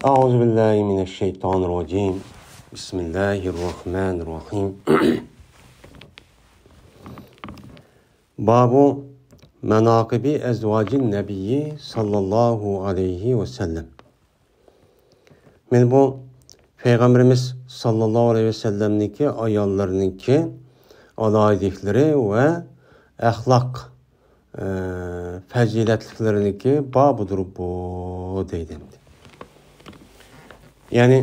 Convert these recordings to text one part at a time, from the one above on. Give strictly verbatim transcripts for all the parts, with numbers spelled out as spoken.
أعوذ بالله من الشيطان الرجيم. بسم الله الرحمن الرحيم. باب مناقب أزواج النبي صلى الله عليه وسلم. مانا بۇ پەيغەمبىرىمىز ساللاللاھۇ ئەلەيھى ۋەسەللەمنىڭكى ئاياللىرىنىڭكى ئالاھىدىلىكلىرى ۋە ئەخلاق، ئە، پەزىلەتلىكلىرىنىڭكى بابىدۇر بۇ، دەيدۇ. يەنى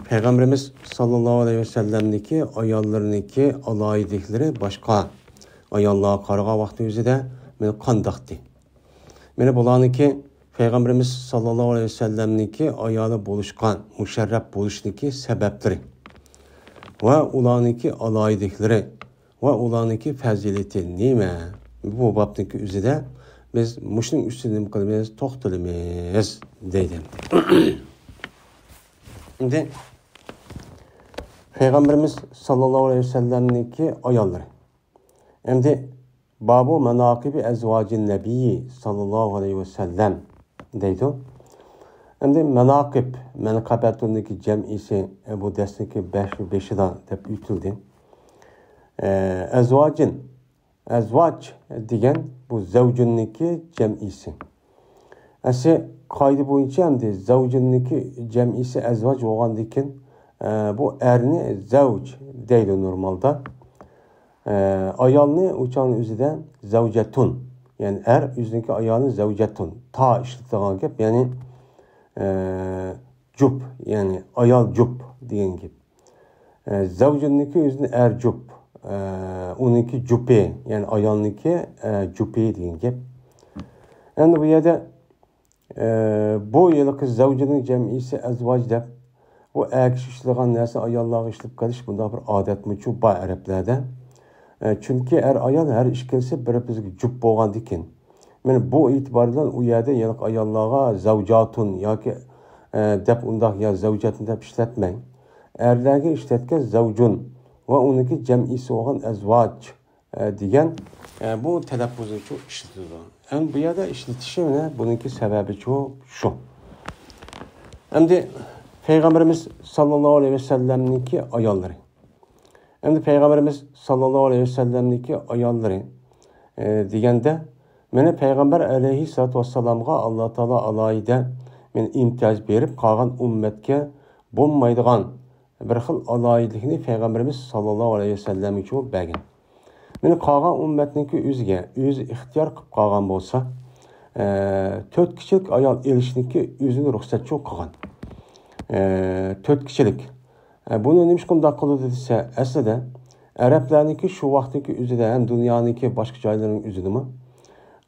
پەيغەمبىرىمىز ساللاللاھۇ ئەلەيھى ۋەسەللەمنىڭكى ئاياللىرىنىڭكى ئالاھىدىلىكلىرى باشقا ئاياللارغا قارىغان ۋاقتى ئۆزىدە مانا قانداقتى؟ مانا بۇلارنىڭكى پەيغەمبىرىمىز ساللاللاھۇ ئەلەيھى ۋەسەللەمنىڭكى ئايالى بولۇشقا مۇشەررەپ بولۇشنىڭكى سەۋەبلىرى ۋە ئۇلارنىڭكى ئالاھىدىلىكلىرى ۋە ئۇلارنىڭكى پەزىلىتى نېمە؟ بۇ بابنىڭكى ئۆزىدە بىز مۇشۇنىڭ ئۈستىدە نېمە قىلىمىز؟ توختىلىمىز، دەيدۇ. ئەمدى پەيغەمبىرىمىز ساللاللاھۇ ئەلەيھى ۋەسەللەمنىڭكى ئاياللىرى. ئەمدى بابۇ ماناقىبى ئەزۋاجىن نەبىيي ساللاللاھۇ ئەلەيھى ۋەسەللەم دەيدۇ. ئەمدى ماناقىب، مەنقەبەتۇننىڭكى جەمئىسى، ئە، بۇ دەرسنىڭكى بەش، بېشىدا دەپ ئۆتۈلدى. ئە، ئەزۋاجىن، ئەزۋاج دېگەن بۇ زەۋجۇننىڭكى جەمئىسى. ئەسلى قائىدە بويىچە ئەمدى زەۋجۇننىڭكى جەمئىسى ئەزۋاج بولغاندىكىن، ئە، بۇ ئەرنى زەۋج دەيدۇ نورمالدا. ئە، ئايالنى ئۇ چاغنىڭ ئۆزىدە زەۋجەتۇن، يەنى ئەر ئۆزىنىڭكى ئايالىنى زەۋجەتۇن، تا ئىشلىتىدىغان گەپ، يەنى، ئە، جۈپ، يەنى ئايال جۈپ دېگەن گەپ. ئە، زەۋجۇننىڭكى ئۆزىنى ئەر جۈپ، ئە، ئۇنىڭكى جۈپى، يەنى ئايالنىڭكى، ئە، جۈپى دېگەن گەپ. ئەمدى بۇ يەردە ئە، بۇ ھېلىقى زەۋجىنىڭ جەمئىسى ئەزۋاج دەپ، بۇ ئەر كىشى ئىشلىگەن نەرسە ئاياللارغا ئىشلىتىپ قېلىش، بۇنداق بىر ئادەتمۇچۇ بار ئەرەبلەردە. ئە، چۈنكى ئەر-ئايال ھەر ئىككىلىسى بىر-بىرىگە جۈپ بولغاندىكىن، مانا بۇ ئېتىبار بىلەن ئۇ يەردە ھېلىقى ئاياللارغا زەۋجاتۇن ياكى، ئە، دەپ ئۇنداق يا زەۋجەتنى دەپ ئىشلەتمەي، ئەرلەرگە ئىشلەتكەن زەۋجۇن ۋە ئۇنىڭكى جەمئىسى بولغان ئەزۋاج، ئە، دېگەن، ئە، بۇ تەلەپپۇزنىچۇ ئىشلىتىدۇ. ئەمدى بۇ يەردە ئىشلىتىشى مانا بۇنىڭكى سەۋەبىچۇ شۇ. ئەمدى پەيغەمبىرىمىز ساللاللاھۇ ئەلەيھى ۋەسەللەمنىڭكى ئاياللىرى. ئەمدى پەيغەمبىرىمىز ساللاللاھۇ ئەلەيھى ۋەسەللەمنىڭكى ئاياللىرى، ئە، دېگەندە، مانا پەيغەمبەر ئەلەيھىسسالاتۇ ۋەسسالامغا ئاللا تائالا ئالاھىدە مانا ئىمتىياز بېرىپ، قالغان ئۈممەتكە بولمايدىغان بىر خىل ئالاھىدىلىكنى پەيغەمبىرىمىز ساللاللاھۇ ئەلەيھى ۋەسەللەمگىچۇ بەرگەن. مانا قالغان ئۈممەتنىڭكى ئۆزىگە، ئۆزى ئىختىيار قىلىپ قالغان بولسا، ئە، تۆت كىشىلىك ئايال ئېلىشنىڭكى ئۆزىنى رۇخسەتچۇ قىلغان. ئە، تۆت كىشىلىك. ئە، بۇنى نېمىشقا ئۇنداق قىلدى دېسە، ئەسلىدە ئەرەبلەرنىڭكى شۇ ۋاقىتتىكى ئۆزىدە ھەم دۇنيانىڭكى باشقا جايلىرىنىڭ ئۆزىدىمۇ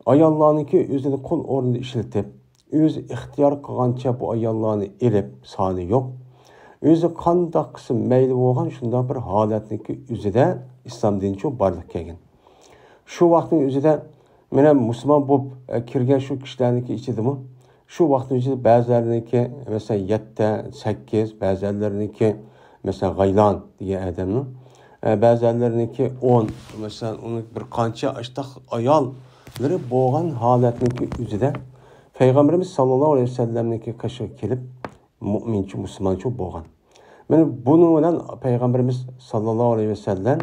ئاياللارنىڭكى ئۆزىنى قۇل ئورنىدا ئىشلىتىپ، ئۆزى ئىختىيار قىلغانچە بۇ ئاياللارنى ئېلىپ، سانى يوق. ئۆزى قانداق قىلسا مەيلى بولغان شۇنداق بىر ھالەتنىڭكى ئۆزىدە ئىسلام دىنىچۇ بارلىققا كەلگەن. شۇ ۋاقىتنىڭ ئۆزىدە مانا مۇسۇلمان بولۇپ، ئە، كىرگەن شۇ كىشىلەرنىڭكى ئىچىدىمۇ شۇ ۋاقىتنىڭ ئىچىدە بەزىلەرنىڭكى، مەسىلەن، يەتتە، سەككىز، بەزىلەرنىڭكى، مەسىلەن، غەيلان دېگەن ئادەمنىڭ، ئە، بەزىلەرنىڭكى ئون، مەسىلەن، ئۇنىڭ بىر قانچە ئاشتاق ئاياللىرى بولغان ھالەتنىڭكى ئۆزىدە پەيغەمبىرىمىز ساللاللاھۇ ئەلەيھى ۋەسەللەمنىڭكى قېشىغا كېلىپ، مۇئمىنچۇ، مۇسۇلمانچۇ بولغان. مانا بۇنىڭ بىلەن پەيغەمبىرىمىز ساللاللاھۇ ئەلەيھى ۋەسەللەم،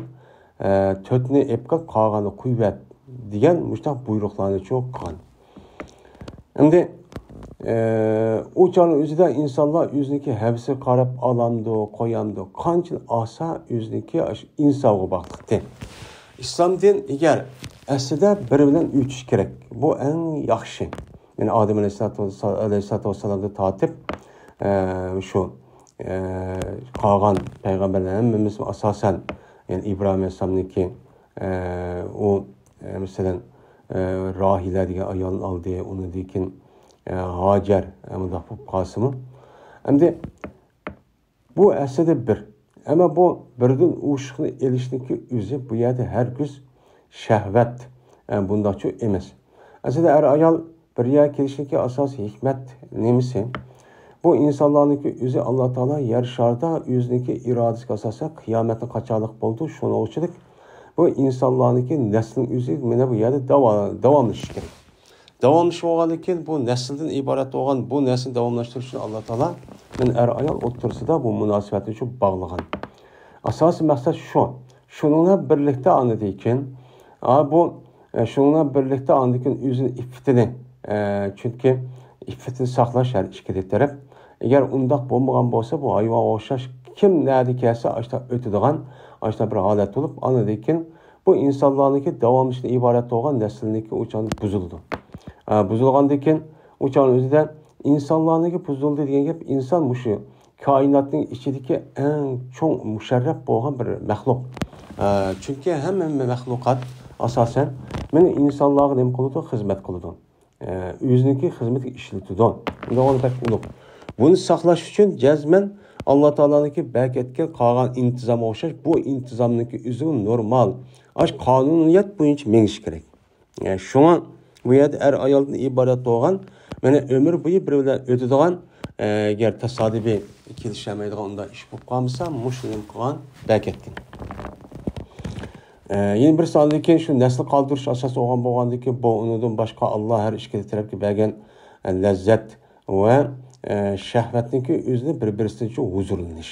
ئە، تۆتنى ئېلىپ كەل، قالغاننى قويۇۋەت دېگەن مۇشۇنداق بۇيرۇقلارنىچۇ قىلغان. ئەمدى، ئە، ئۇ چاغنىڭ ئۆزىدە ئىنسانلار ئۆزىنىڭكى ھەۋىسىگە قاراپ ئالامدۇ، قويامدۇ، قانچىلىك ئالسا ئۆزىنىڭكى ئاشۇ ئىنساپىغا باغلىقتى. ئىسلام دىن ئەگەر ئەسلىدە بىرى بىلەن ئۆتۈش كېرەك. بۇ ئەڭ ياخشى. يەنى ئادەم ئەلەيھىسسالاتۇ ۋەسسالام، ئەلەيھىسسالاتۇ ۋەسسالامدىن تارتىپ، ئە، شۇ، ئە، قالغان پەيغەمبەرلەر ھەممىمىز ئاساسەن، يەنى ئىبراھىم ئەلەيھىسسالامنىڭكى، ئە، ئۇ، ئە، مەسىلەن، ئە، راھىلە دېگەن ئايالنى ئالدى، ئۇنىڭدىن كېيىن، ئە، ھاجەر، ئە، مۇنداق بولۇپ قالسىمۇ. ئەمدى بۇ ئەسلىدە بىر. ئەمما بۇ بىردىن ئوشۇقنى ئېلىشنىڭكى ئۆزى بۇ يەردە ھەرگىز شەھۋەت، ئە، بۇنداقچۇ ئەمەس. ئەسلىدە ئەر-ئايال بىر يەرگە كېلىشنىڭكى ئاساسىي ھېكمەت نېمىسى؟ بۇ ئىنسانلارنىڭكى ئۆزى ئاللا تائالا يەر شارىدا ئۆزىنىڭكى ئىرادىسىگە ئاساسەن قىيامەتنىڭ قاچانلىق بولىدۇ، شۇنىڭ ئۈچۈن بۇ ئىنسانلارنىڭكى نەسلىنىڭ ئۆزى مانا بۇ يەردە داۋا-، داۋاملىشىشى كېرەك. داۋاملىشىپ بولغاندىن كېيىن بۇ نەسىلدىن ئىبارەت بولغان بۇ نەسىلنى داۋاملاشتۇرۇش ئۈچۈن ئاللا تائالا مەن ئەر ئايال ئوتتۇرىسىدا بۇ مۇناسىۋەتنى شۇ باغلىغان. ئاساسىي مەقسەت شۇ. شۇنىڭ بىلەن بىرلىكتە ئاندىن كېيىن، ئا، بۇ، ئە، شۇنىڭ بىلەن بىرلىكتە ئاندىن كېيىن ئۆزىنىڭ ئىپپىتىنى، ئە، چۈنكى ئىپپىتىنى ساقلاش ھەر ئىككى تەرەپ. ئەگەر ئۇنداق بولمىغان بولسا، بۇ ھايۋانغا ئوخشاش كىم نەدە كەلسە، ئاشتا ئۆتىدىغان، ئاشتا بىر ھالەت بولۇپ، ئاندىن كېيىن بۇ ئىنسانلارنىڭكى داۋاملىشىشتىن ئىبارەت بولغان نەسلىنىڭكى ئۇ چاغدا بۇزۇلىدۇ. ئە، بۇزۇلغاندىن كېيىن ئۇ چاغنىڭ ئۆزىدە ئىنسانلارنىڭكى بۇزۇلدى دېگەن گەپ، ئىنسان مۇشۇ كائىناتنىڭ ئىچىدىكى ئەڭ چوڭ مۇشەررەپ بولغان بىر مەخلۇق. ئە، چۈنكى ھەممە مەخلۇقات ئاساسەن مانا ئىنسانلارغا نېمە قىلىدۇ؟ خىزمەت قىلىدۇ. ئە، ئۆزىنىڭكى خىزمىتىگە ئىشلىتىدۇ. بۇنى ساقلاش ئۈچۈن جەزمەن ئاللا تائالانىڭكى بەركەتكە قالغان ئىنتىزامغا ئوخشاش بۇ ئىنتىزامنىڭكى ئۆزى نورمال، ئاش قانۇنىيەت بويىچە مېڭىشى كېرەك. ئە، شۇڭا بۇ يەردە ئەر ئايالدىن ئىبارەت بولغان، مانا ئۆمۈر بويى بىر بىلەن ئۆتىدىغان، ئە، ئەگەر تاسادىپىي كېلىشەلمەيدىغان ئۇنداق ئىش بولۇپ قالمىسا، مۇشۇ نېمە قىلغان بەركەتكىن. ئە، يەنە بىر ساندىن كېيىن شۇ نەسىل قالدۇرۇش ئاساسى بولغان بولغاندىن كېيىن، بۇ ئۇنىڭدىن باشقا ئاللا ھەر ئىككى تەرەپكە بەرگەن، ئە، لەززەت ۋە، ئە، شەھۋەتنىڭكى ئۆزىنى بىر-بىرسىدىن ھۇزۇرلىنىش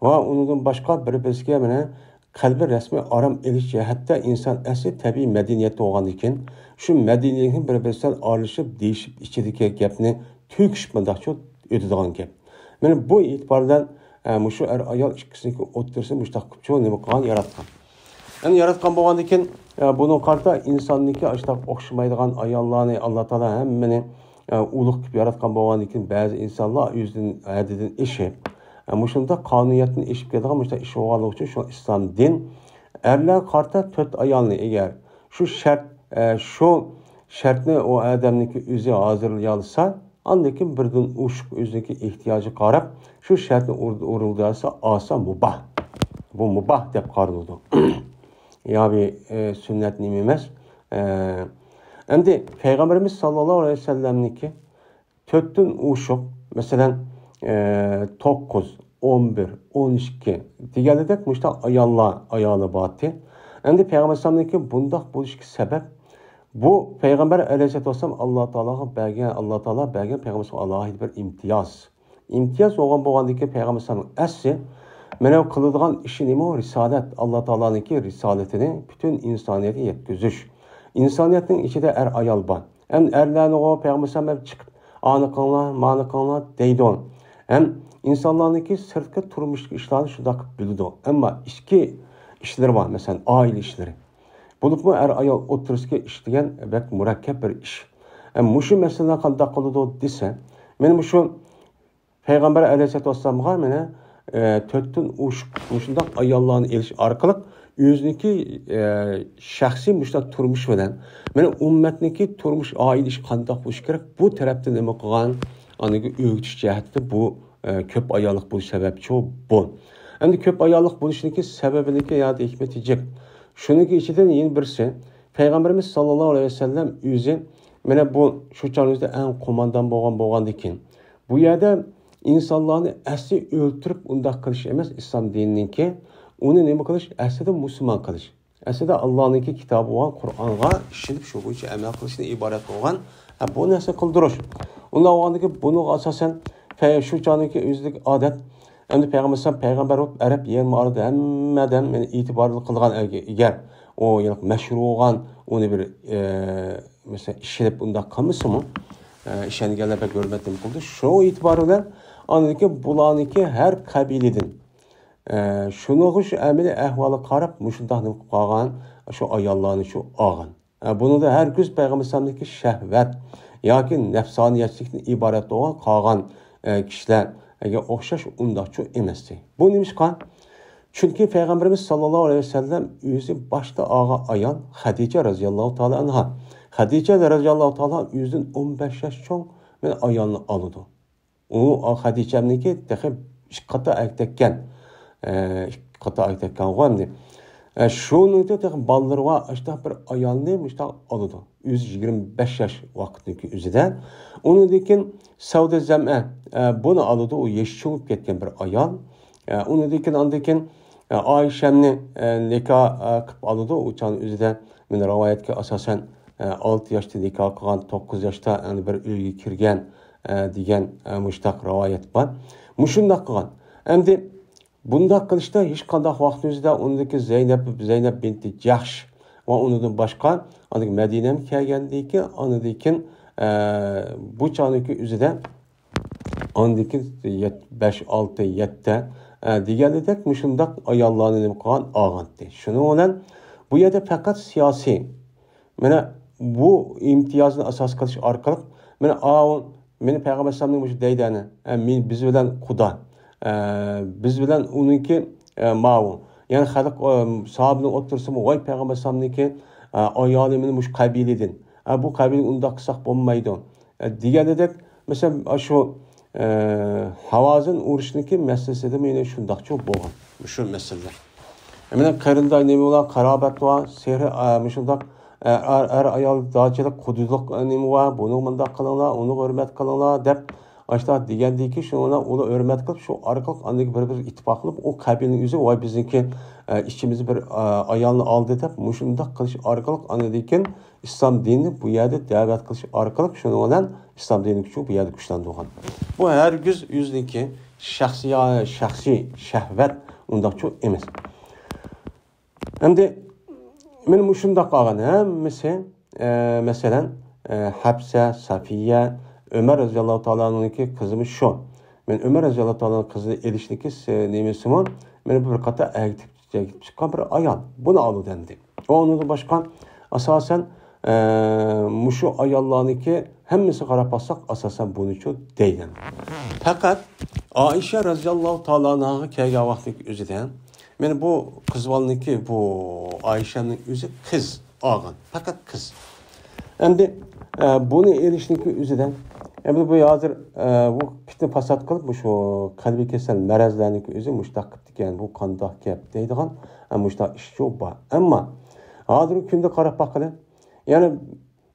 ۋە ئۇنىڭدىن باشقا بىر-بىرسىگە مانا قەلبى رەسمىي ئارام ئېلىش جەھەتتە ئىنسان ئەسلى تەبىئىي مەدەنىيەتتە بولغاندىكىن، شۇ مەدەنىيەتنى بىر-بىرسىدىن ئارىلىشىپ، دېيىشىپ، ئىچىدىكى گەپنى تۆكۈشۈپ مۇنداقچە ئۆتىدىغان گەپ. مانا بۇ ئېتىبار بىلەن، ئە، مۇشۇ ئەر ئايال ئىككىسىنىڭكى ئوتتۇرىسىنى مۇشۇنداق قىلىپچۇ نېمە قىلغان، ياراتقان. يەنى ياراتقان بولغاندىكىن، ئە، بۇنىڭغا قارىتا ئىنساننىڭكى ئاشۇنداق ئوخشىمايدىغان ئاياللارنى ئاللا تائالا ھەممىنى، ئە، ئۇلۇغ قىلىپ ياراتقان بولغاندىكىن، بەزى ئىنسانلار ئۆزىدىن ھەددىدىن ئېشىپ، ئە، مۇشۇنداق قانۇنىيەتتىن ئېشىپ كېتىدىغان مۇشۇنداق ئىش بولغانلىقى ئۈچۈن شۇ ئىسلام دىن ئەرلەرگە قارىتا تۆت ئايالنى، ئەگەر شۇ شەرت، ئە، شۇ شەرتنى ئۇ ئادەمنىڭكى ئۆزى ھازىرلىيالىسا، ئاندىن كېيىن بىردىن ئوشۇق ئۆزىنىڭكى ئېھتىياجىغا قاراپ شۇ شەرتنى ئورۇندىيالىسا، ئالسا مۇباھ. بۇ مۇباھ دەپ قارىلىدۇ. يا بى، ئە، سۈننەت نېمە ئەمەس. ئە، ئەمدى پەيغەمبىرىمىز ساللاللاھۇ ئەلەيھى ۋەسەللەمنىڭكى تۆتتىن ئوشۇق، مەسىلەن، ئە، توققۇز، ئون بىر، ئون ئىككى دېگەنلىدەك مۇشۇنداق ئاياللار، ئايالى بارتى. ئەمدى پەيغەمبەر ئەلەيھىسسالامنىڭكى بۇنداق بولۇشىدىكى سەۋەب، بۇ پەيغەمبەر ئەلەيھىسسالاتۇ ۋەسسالام ئاللا تائالاغا بەرگەن، ئاللا تائالا بەرگەن پەيغەمبەر ئەلەيھىسسالامغا ئالاھىدە بىر ئىمتىياز. ئىمتىياز بولغان بولغاندىكىن پەيغەمبەر ئەلەيھىسسالامنىڭ ئەسلى مەنە قىلىدىغان ئىشى نېمە؟ رىسالەت، ئاللا تائالانىڭكى رىسالىتىنى پۈتۈن ئىنسانىيەتكە يەتكۈزۈش. ئىنسانىيەتنىڭ ئىچىدە ئەر ئايال بار. ئەمدى ئەرلەرنىغۇ پەيغەمبەر ئەلەيھىسسالام چىقىپ، ئانى قىلىڭلار، مانى قىلىڭلار دەيدۇ. ھەم ئىنسانلارنىڭكى سىرتقى تۇرمۇشتىكى ئىشلارنى شۇنداق قىلىپ بىلىدۇ. ئەمما ئىچكى ئىشلىرى بار، مەسىلەن، ئائىلە ئىشلىرى. بولۇپمۇ ئەر ئايال ئوتتۇرىسىدىكى ئىش دېگەن بەك مۇرەككەپ بىر ئىش. ئە، مۇشۇ مەسىلىنى قانداق قىلىدۇ دېسە، مەن مۇشۇ پەيغەمبەر ئەلەيھىسسالاتۇ ۋەسسالامغا مانا، ئە، تۆتتىن ئوشۇق مۇشۇنداق ئاياللارنى ئېلىش ئارقىلىق ئۆزىنىڭكى، ئە، شەخسىي مۇشۇنداق تۇرمۇشى بىلەن مانا ئۈممەتنىڭكى تۇرمۇش، ئائىلە ئىشى قانداق بولۇشى كېرەك، بۇ تەرەپتە نېمە قىلغان، ئاندىن ئۆگىتىش جەھەتتە بۇ، ئە، كۆپ ئاياللىق بولۇش سەۋەبچى بۇ. ئەمدى كۆپ ئاياللىق بولۇشىنىڭكى سەۋەبىنىڭكى يا ھېكمىتى جىق. شۇنىڭكى ئىچىدىن يەنە بىرسى، پەيغەمبىرىمىز ساللاللاھۇ ئەلەيھى ۋەسەللەم ئۆزى مانا بۇ شۇ چاغنىڭ ئۆزىدە ئەڭ قوماندان بولغان بولغاندىكىن، بۇ يەردە ئىنسانلارنى ئەسلى ئۆلتۈرۈپ ئۇنداق قىلىش ئەمەس ئىسلام دىنىنىڭكى، ئۇنى نېمە قىلىش؟ ئەسلىدە مۇسۇلمان قىلىش. ئەسلىدە ئاللانىڭكى كىتابى بولغان قۇرئانغا ئىشىنىپ، شۇ بويىچە ئەمەل قىلىشتىن ئىبارەت بولغان، ھە، بۇ نەرسە قىلدۇرۇش. ئۇنداق بولغاندىكىن بۇنىڭغا ئاساسەن، پەي-، شۇ چاغنىڭكى ئۆزىدىكى ئادەت، ئەمدى پەيغەمبەر ئەلەيھىسسالام پەيغەمبەر بولۇپ، ئەرەب يېرىم ئارىدا ھەممە ئادەم مېنى ئېتىبارلىق قىلغان ئەگەر، ئەگەر ئۇ يەنە مەشھۇر بولغان، ئۇنى بىر، ئە، مەسىلەن، ئىشىنىپ ئۇنداق قىلمىسىمۇ، ئە، ئىشەنگەنلەر بەك ھۆرمەت نېمە قىلىدۇ. شۇ ئېتىبارى بىلەن ئاندىن كېيىن بۇلارنىڭكى ھەر قەبىلىدىن، ئە، شۇنىڭغا شۇ ئەمەلىي ئەھۋالىغا قاراپ مۇشۇنداق نېمە قىلىپ قالغان، شۇ ئاياللارنى شۇ ئالغان. ئە، بۇنىڭدا ھەرگىز پەيغەمبەر ئەلەيھىسسالامدىكى شەھۋەت ياكى نەپسانىيەتچىلىكتىن ئىبارەت بولغان قالغان، ئە، كىشىلەرگە ئوخشاش ئۇنداقچۇ ئەمەستى. بۇ نېمىشقا؟ چۈنكى پەيغەمبىرىمىز ساللاللاھۇ ئەلەيھى ۋەسەللەم ئۆزى باشتا ئالغان ئايال خەدىچە رەزىياللاھۇ تائالا ئەنھا. خەدىچە رەزىياللاھۇ تائالا ئۆزىدىن ئون بەش ياش چوڭ بىر ئايالنى ئالىدۇ. ئۇ خەدىچەمنىڭكى تېخى ئىككى قاتا ئەگدەككەن. ئە، ئىككى قاتا ئەگدەككەنغۇ ئەمدى. ئە، شۇنىڭدىن تېخى بالىلىرى بار، ئاشۇنداق بىر ئايالنى مۇشۇنداق ئالىدۇ. ئۆزى يىگىرمە بەش ياش ۋاقىتنىڭكى ئۆزىدە. ئۇنىڭدىن كېيىن سەۋدە زەمئە، ئە، بۇنى ئالىدۇ، ئۇ يېشى چوڭىيىپ كەتكەن بىر ئايال. ئە، ئۇنىڭدىن كېيىن، ئاندىن كېيىن، ئە، ئائىشەمنى، ئە، نىكاھ، ئە، قىلىپ ئالىدۇ، ئۇ چاغنىڭ ئۆزىدە. مانا رىۋايەتكە ئاساسەن، ئە، ئالتە ياشتا نىكاھ قىلغان، توققۇز ياشتا ئەنە بىر ئۆيگە كىرگەن، ئە، دېگەن، ئە، مۇشۇنداق رىۋايەت بار. مۇشۇنداق قىلغان. ئەمدى بۇنداق قىلىشتا ھېچقانداق ۋاقىتنىڭ ئۆزىدە ئۇنىڭدىكى زەينەپ، زەينەپ بىنتى جەھش ۋە ئۇنىڭدىن باشقا، ئاندىن مەدىنەگە كەلگەندىن كېيىن، ئاندىن كېيىن، ئە، بۇ چاغنىڭكى ئۆزىدە ئاندىكى يەت-، بەش، ئالتە، يەتتە، ئە، دېگەندەك مۇشۇنداق ئاياللارنى نېمە قىلغان، ئالغانتى. شۇنىڭ بىلەن بۇ يەردە پەقەت سىياسىي، مانا بۇ ئىمتىيازنى ئاساس قىلىش ئارقىلىق، مانا ئاۋۇ، مانا پەيغەمبەر ئەلەيھىسسالامنىڭ مۇشۇ دەيدىنى، ئە، مەن، بىز بىلەن خۇدا، ئە، بىز بىلەن ئۇنىڭكى، ئە، ماۋۇ. يەنى خەلق، ئە، ساھابىنىڭ ئوتتۇرىسىمۇ، ۋاي پەيغەمبەر ئەلەيھىسسالامنىڭكى، ئە، ئايالى مانا مۇشۇ قەبىلىدىن. ئە، بۇ قەبىلىنى ئۇنداق قىلساق بولمايدۇ. ئە، دېگەندەك، مەسىلەن، ئاشۇ، ئە، ھاۋازىن ئۇرۇشنىڭكى مەسىلىسىدىمۇ يەنە شۇنداقچۇ بولغان، مۇشۇ مەسىلىلەر. مانا قېرىنداش نېمە بار، قارابەت بار، سېھرى، ئە، مۇشۇنداق، ئە، ئەر، ئەر ئايال داچىلىق، قۇدىلىق، ئە، نېمە بار، بۇنى مۇنداق قىلىڭلار، ئۇنى ھۆرمەت قىلىڭلار دەپ، ئاشۇنداق دېگەندىن كېيىن شۇنى ئۇلار ھۆرمەت قىلىپ، شۇ ئارقىلىق ئاندىن بىر-بىرىگە ئىتتىپاق قىلىپ، ئۇ قەبىلىنىڭ ئۆزى، ۋاي بىزنىڭكى، ئە، ئىچىمىزدە بىر، ئە، ئايالنى ئالدى دەپ، مۇشۇنداق قىلىش ئارقىلىق ئاندىن كېيىن ئىسلام دىنىنى بۇ يەردە دەۋەت قىلىش ئارقىلىق شۇنىڭ بىلەن ئىسلام دىنىنى كۈچى بۇ يەردە كۈچلەندۈرگەن. بۇ ھەرگىز ئۆزىنىڭكى شەخسىي، شەخسىي شەھۋەت ئۇنداقچۇ ئەمەس. ئەمدى مانا مۇشۇنداق قالغان ھەممىسى، ئە، مەسىلەن، ئە، ھەپسە، سەفىيە، ئۆمەر رەزىياللاھۇ تائالا ئەنھۇنىڭكى قىزىمۇ شۇ. مانا ئۆمەر رەزىياللاھۇ تائالا ئەنھۇنىڭ قىزىنى ئېلىشنىكى س-، نېمىسىمۇ، مانا بىر قاتار ئەگىتىپ، ئەگىتىپ چىققان بىر ئايال. بۇنى ئالىدۇ ئەمدى. ئۇنىڭدىن باشقا، ئاساسەن، ئە، مۇشۇ ئاياللارنىڭكى ھەممىسىگە قاراپ باقساق، ئاساسەن بۇنىچۇ دەيدۇ. پەقەت ئائىشە رەزىياللاھۇ تائالا ئەنھاغا كەلگەن ۋاقىتنىڭ ئۆزىدە، مانا بۇ قىز بالىنىڭكى، بۇ ئائىشەنىڭ ئۆزى قىز ئالغان، پەقەت قىز. ئەمدى، ئە، بۇنى ئېلىشنىڭكى ئۆزىدە، ئەمدى بۇ ھازىر، ئە، بۇ پىتنە پاسات قىلىپ، مۇشۇ قەلبىي كېسەل مەرەزلەرنىڭكى ئۆزى مۇشۇنداق قىپتىكەن، بۇ قانداق گەپ دەيدىغان، ئە، مۇشۇنداق ئىشچۇ بار. ئەمما ھازىرقى كۈندە قاراپ باققىلى، يەنى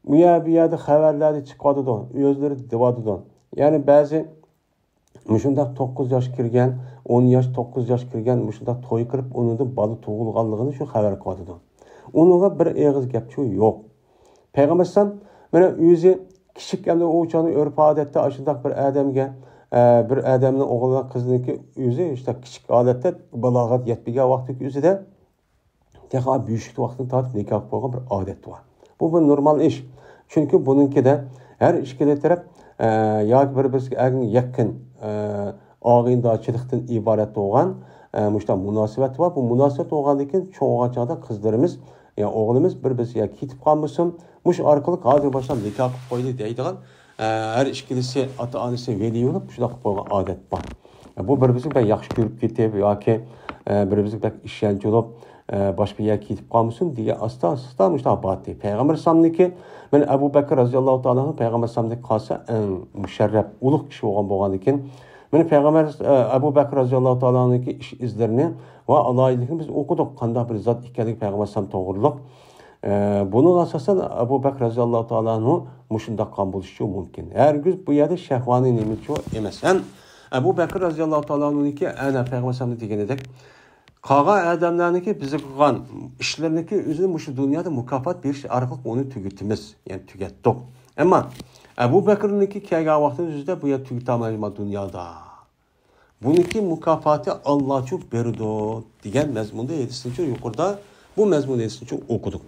ئۇ يەر، بۇ يەردە خەۋەرلەردە چىقىۋاتىدۇ، ئۆزلىرى دېۋاتىدۇ. يەنى بەزى مۇشۇنداق توققۇز ياش كىرگەن، ئون ياش، توققۇز ياش كىرگەن مۇشۇنداق توي قىلىپ، ئۇنىڭدىن بالا تۇغۇلغانلىقىنى شۇ خەۋەر قىلىۋاتىدۇ. ئۇنىڭغا بىر ئېغىز گەپچۇ يوق. پەيغەمبەر ئەلەيھىسسالام مانا ئۆزى كىچىك، ئەمدى ئۇ چاغنىڭ ئۆرپ-ئادەتتە ئاشۇنداق بىر ئادەمگە، ئە، بىر ئادەمنىڭ ئوغلىنىڭ، قىزىنىڭكى ئۆزى شۇنداق كىچىك ھالەتتە، بالاغەت يەتمىگەن ۋاقتىدىكى ئۆزىدە تېخى بۆشۈكتە ۋاقتىدىن تارتىپ نىكاھ قىلىپ قويغان بىر ئادەت بار. بۇ بىر نورمال ئىش. چۈنكى بۇنىڭكىدە ھەر ئىككىلا تەرەپ، ئە، ياكى بىر-بىرسىگە ئەڭ يېقىن، ئە، ئاغىنىدارچىلىقتىن ئىبارەت بولغان، ئە، مۇشۇنداق مۇناسىۋەت بار. بۇ مۇناسىۋەت بولغاندىن كېيىن چوڭ بولغان چاغدا قىزلىرىمىز يا ئوغلىمىز بىر-بىرسىگە كېتىپ قالمىسۇن. مۇشۇ ئارقىلىق ھازىر باشلاپ نىكاھ قىلىپ قويدى دەيدىغان، ئە، ھەر ئىككىلىسى ئاتا-ئانىسى ۋەلىي بولۇپ شۇنداق قىلىپ قويغان ئادەت بار. بۇ بىر-بىرسىنى بەك ياخشى كۆرۈپ كېتىپ ياكى، ئە، بىر-بىرسىگە بەك ئىشەنچ بولۇپ، ئە، باشقا يەرگە كېتىپ قالمىسۇن دېگەن ئاستا-ئاستا مۇشۇنداق بارتى. پەيغەمبەر ئەلەيھىسسالامنىڭكى، مانا ئەبۇ بەكرى رەزىياللاھۇ تائالا ئەنھۇ پەيغەمبەر ئەلەيھىسسالامدىن قالسا ئەڭ مۇشەررەپ، ئۇلۇغ كىشى بولغان بولغاندىكىن، مانا پەيغەمبەر، ئە، ئەبۇ بەكرى رەزىياللاھۇ تائالا ئەنھۇنىڭكى ئىش ئىزلىرىنى ۋە ئالاھىدىلىكىنى بىز ئوقۇدۇق، قانداق بىر زات ئىكەنلىكى پەيغەمبەر ئەلەيھىسسالام توغرۇلۇق. ئە، بۇنىڭغا ئاساسەن ئەبۇ بەكرى رەزىياللاھۇ تائالا ئەنھۇ مۇشۇنداق قىلغان بولۇشىچۇ مۇمكىن. ھەرگىز بۇ يەردە شەھۋانىي نېمىچۇ ئەمەس. ھەم ئەبۇ بەكرى رەزىياللاھۇ تائالا ئەنھۇنىڭكى ئەنە پەيغەمبەر ئەلەيھىسسالامنىڭ دېگىنىدەك، قالغان ئادەملەرنىڭكى بىزگە قىلغان ئىشلىرىنىڭكى ئۆزىنى مۇشۇ دۇنيادا مۇكاپات بېرىش ئارقىلىق ئۇنى تۈگىتىمىز، يەنى تۈگەتتۇق. ئەمما ئەبۇ بەكرىنىڭكى كەلگەن ۋاقتىمىز ئۆزىدە بۇ يەر تۈگىتەلمەيدۇ دۇنيادا. بۇنىڭكى مۇكاپاتى ئاللاچۇ بېرىدۇ دېگەن مەزمۇندا ھەدىسنىچۇ يۇقىرىدا بۇ مەزمۇن ھەدىسنىچۇ ئوقۇدۇق.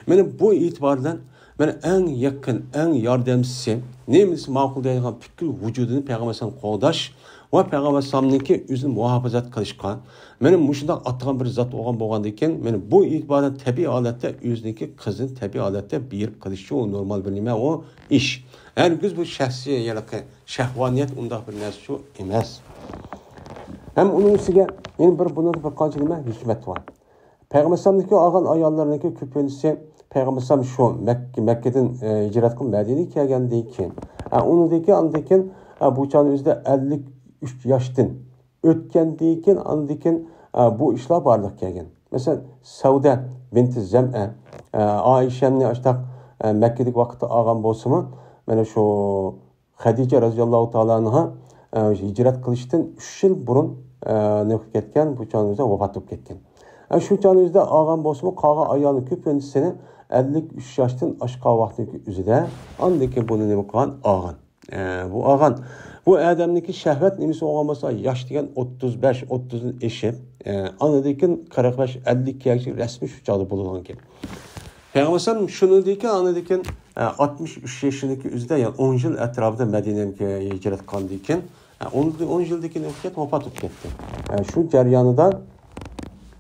مانا بۇ ئېتىبار بىلەن مانا ئەڭ يېقىن، ئەڭ ياردەمچىسى، نېمىسى ماقۇل دەيدىغان پۈتكۈل ۋۇجۇدىنى پەيغەمبەر ئەلەيھىسسالامغا قوغداش ۋە پەيغەمبەر ئەلەيھىسسالامنىڭكى ئۆزىنى مۇھاپىزەت قىلىشقا، مانا مۇشۇنداق ئاتىغان بىر زات بولغان بولغاندىن كېيىن، مانا بۇ ئېتىبار بىلەن تەبىئىي ھالەتتە ئۆزىنىڭكى قىزىنى تەبىئىي ھالەتتە بېرىپ قىلىشچۇ، ئۇ نورمال بىر نېمە، ئۇ ئىش. ھەرگىز بۇ شەخسىي ھېلىقى شەھۋانىيەت ئۇنداق بىر نەرسىچۇ ئەمەس. ھەم ئۇنىڭ ئۈستىگە يەنە بىر، بۇنىڭدا بىر قانچە نېمە ھېكمەت بار. پەيغەمبەر ئەلەيھىسسالامنىڭكى ئالغان ئاياللىرىنىڭكى كۆپىنچىسى پەيغەمبەر ئەلەيھىسسالام شۇ مەككە، مەككىدىن، ئە، ھىجرەت قىلىپ مەدىنىگە كەلگەندىن كېيىن، ئە، ئۇنىڭدىن كېيىن، ئاندىن كېيىن، ئە، بۇ چاغنىڭ ئۆزىدە ئەللىك ئۈچ ياشتىن ئۆتكەندىن كېيىن، ئاندىن كېيىن، ئە، بۇ ئىشلار بارلىققا كەلگەن. مەسىلەن، سەۋدە بىنتى زەمئە، ئە، ئائىشەمنى ئاشتاق، ئە، مەككىدىكى ۋاقىتتا ئالغان بولسىمۇ، مانا شۇ خەدىجە رەزىياللاھۇ تائالا ئەنھا، ئە، ھىجرەت قىلىشتىن ئۈچ يىل بۇرۇن، ئە، نېمە قىلىپ كەتكەن، بۇ چاغنىڭ ئۆزىدە ۋاپات بولۇپ كەتكەن. ھە، شۇ چاغنىڭ ئۆزىدە ئالغان بولسىمۇ، قالغان ئايالنىڭ كۆپىنچىسىنى ئەللىك ئۈچ ياشتىن ئاشقان ۋاقىتنىڭكى ئۆزىدە، ئاندىن كېيىن بۇنى نېمە قىلغان؟ ئالغان. ئە، بۇ ئالغان. بۇ ئادەمنىڭكى شەھۋەت نېمىسى بولغان بولسا، ياش دېگەن ئوتتۇز بەش، ئوتتۇزدىن ئېشىپ، ئە، ئاندىن كېيىن قىرىق بەش، ئەللىككە كەلگۈچە رەسمىي شۇ چاغدا بولىدىغان گەپ. پەيغەمبەر ئەلەيھىسسالام شۇنىڭدىن كېيىن، ئاندىن كېيىن، ئە، ئاتمىش ئۈچ يېشىنىڭكى ئۆزىدە، يەنى ئون يىل ئەتراپىدا مەدىنەگە ھىجرەت قىلغاندىن كېيىن، ئە، ئون، ئون يىلدىن كېيىن ئۆتۈپ كەتتى، ۋاپات بولۇپ كەتتى. ئە، شۇ جەريانىدا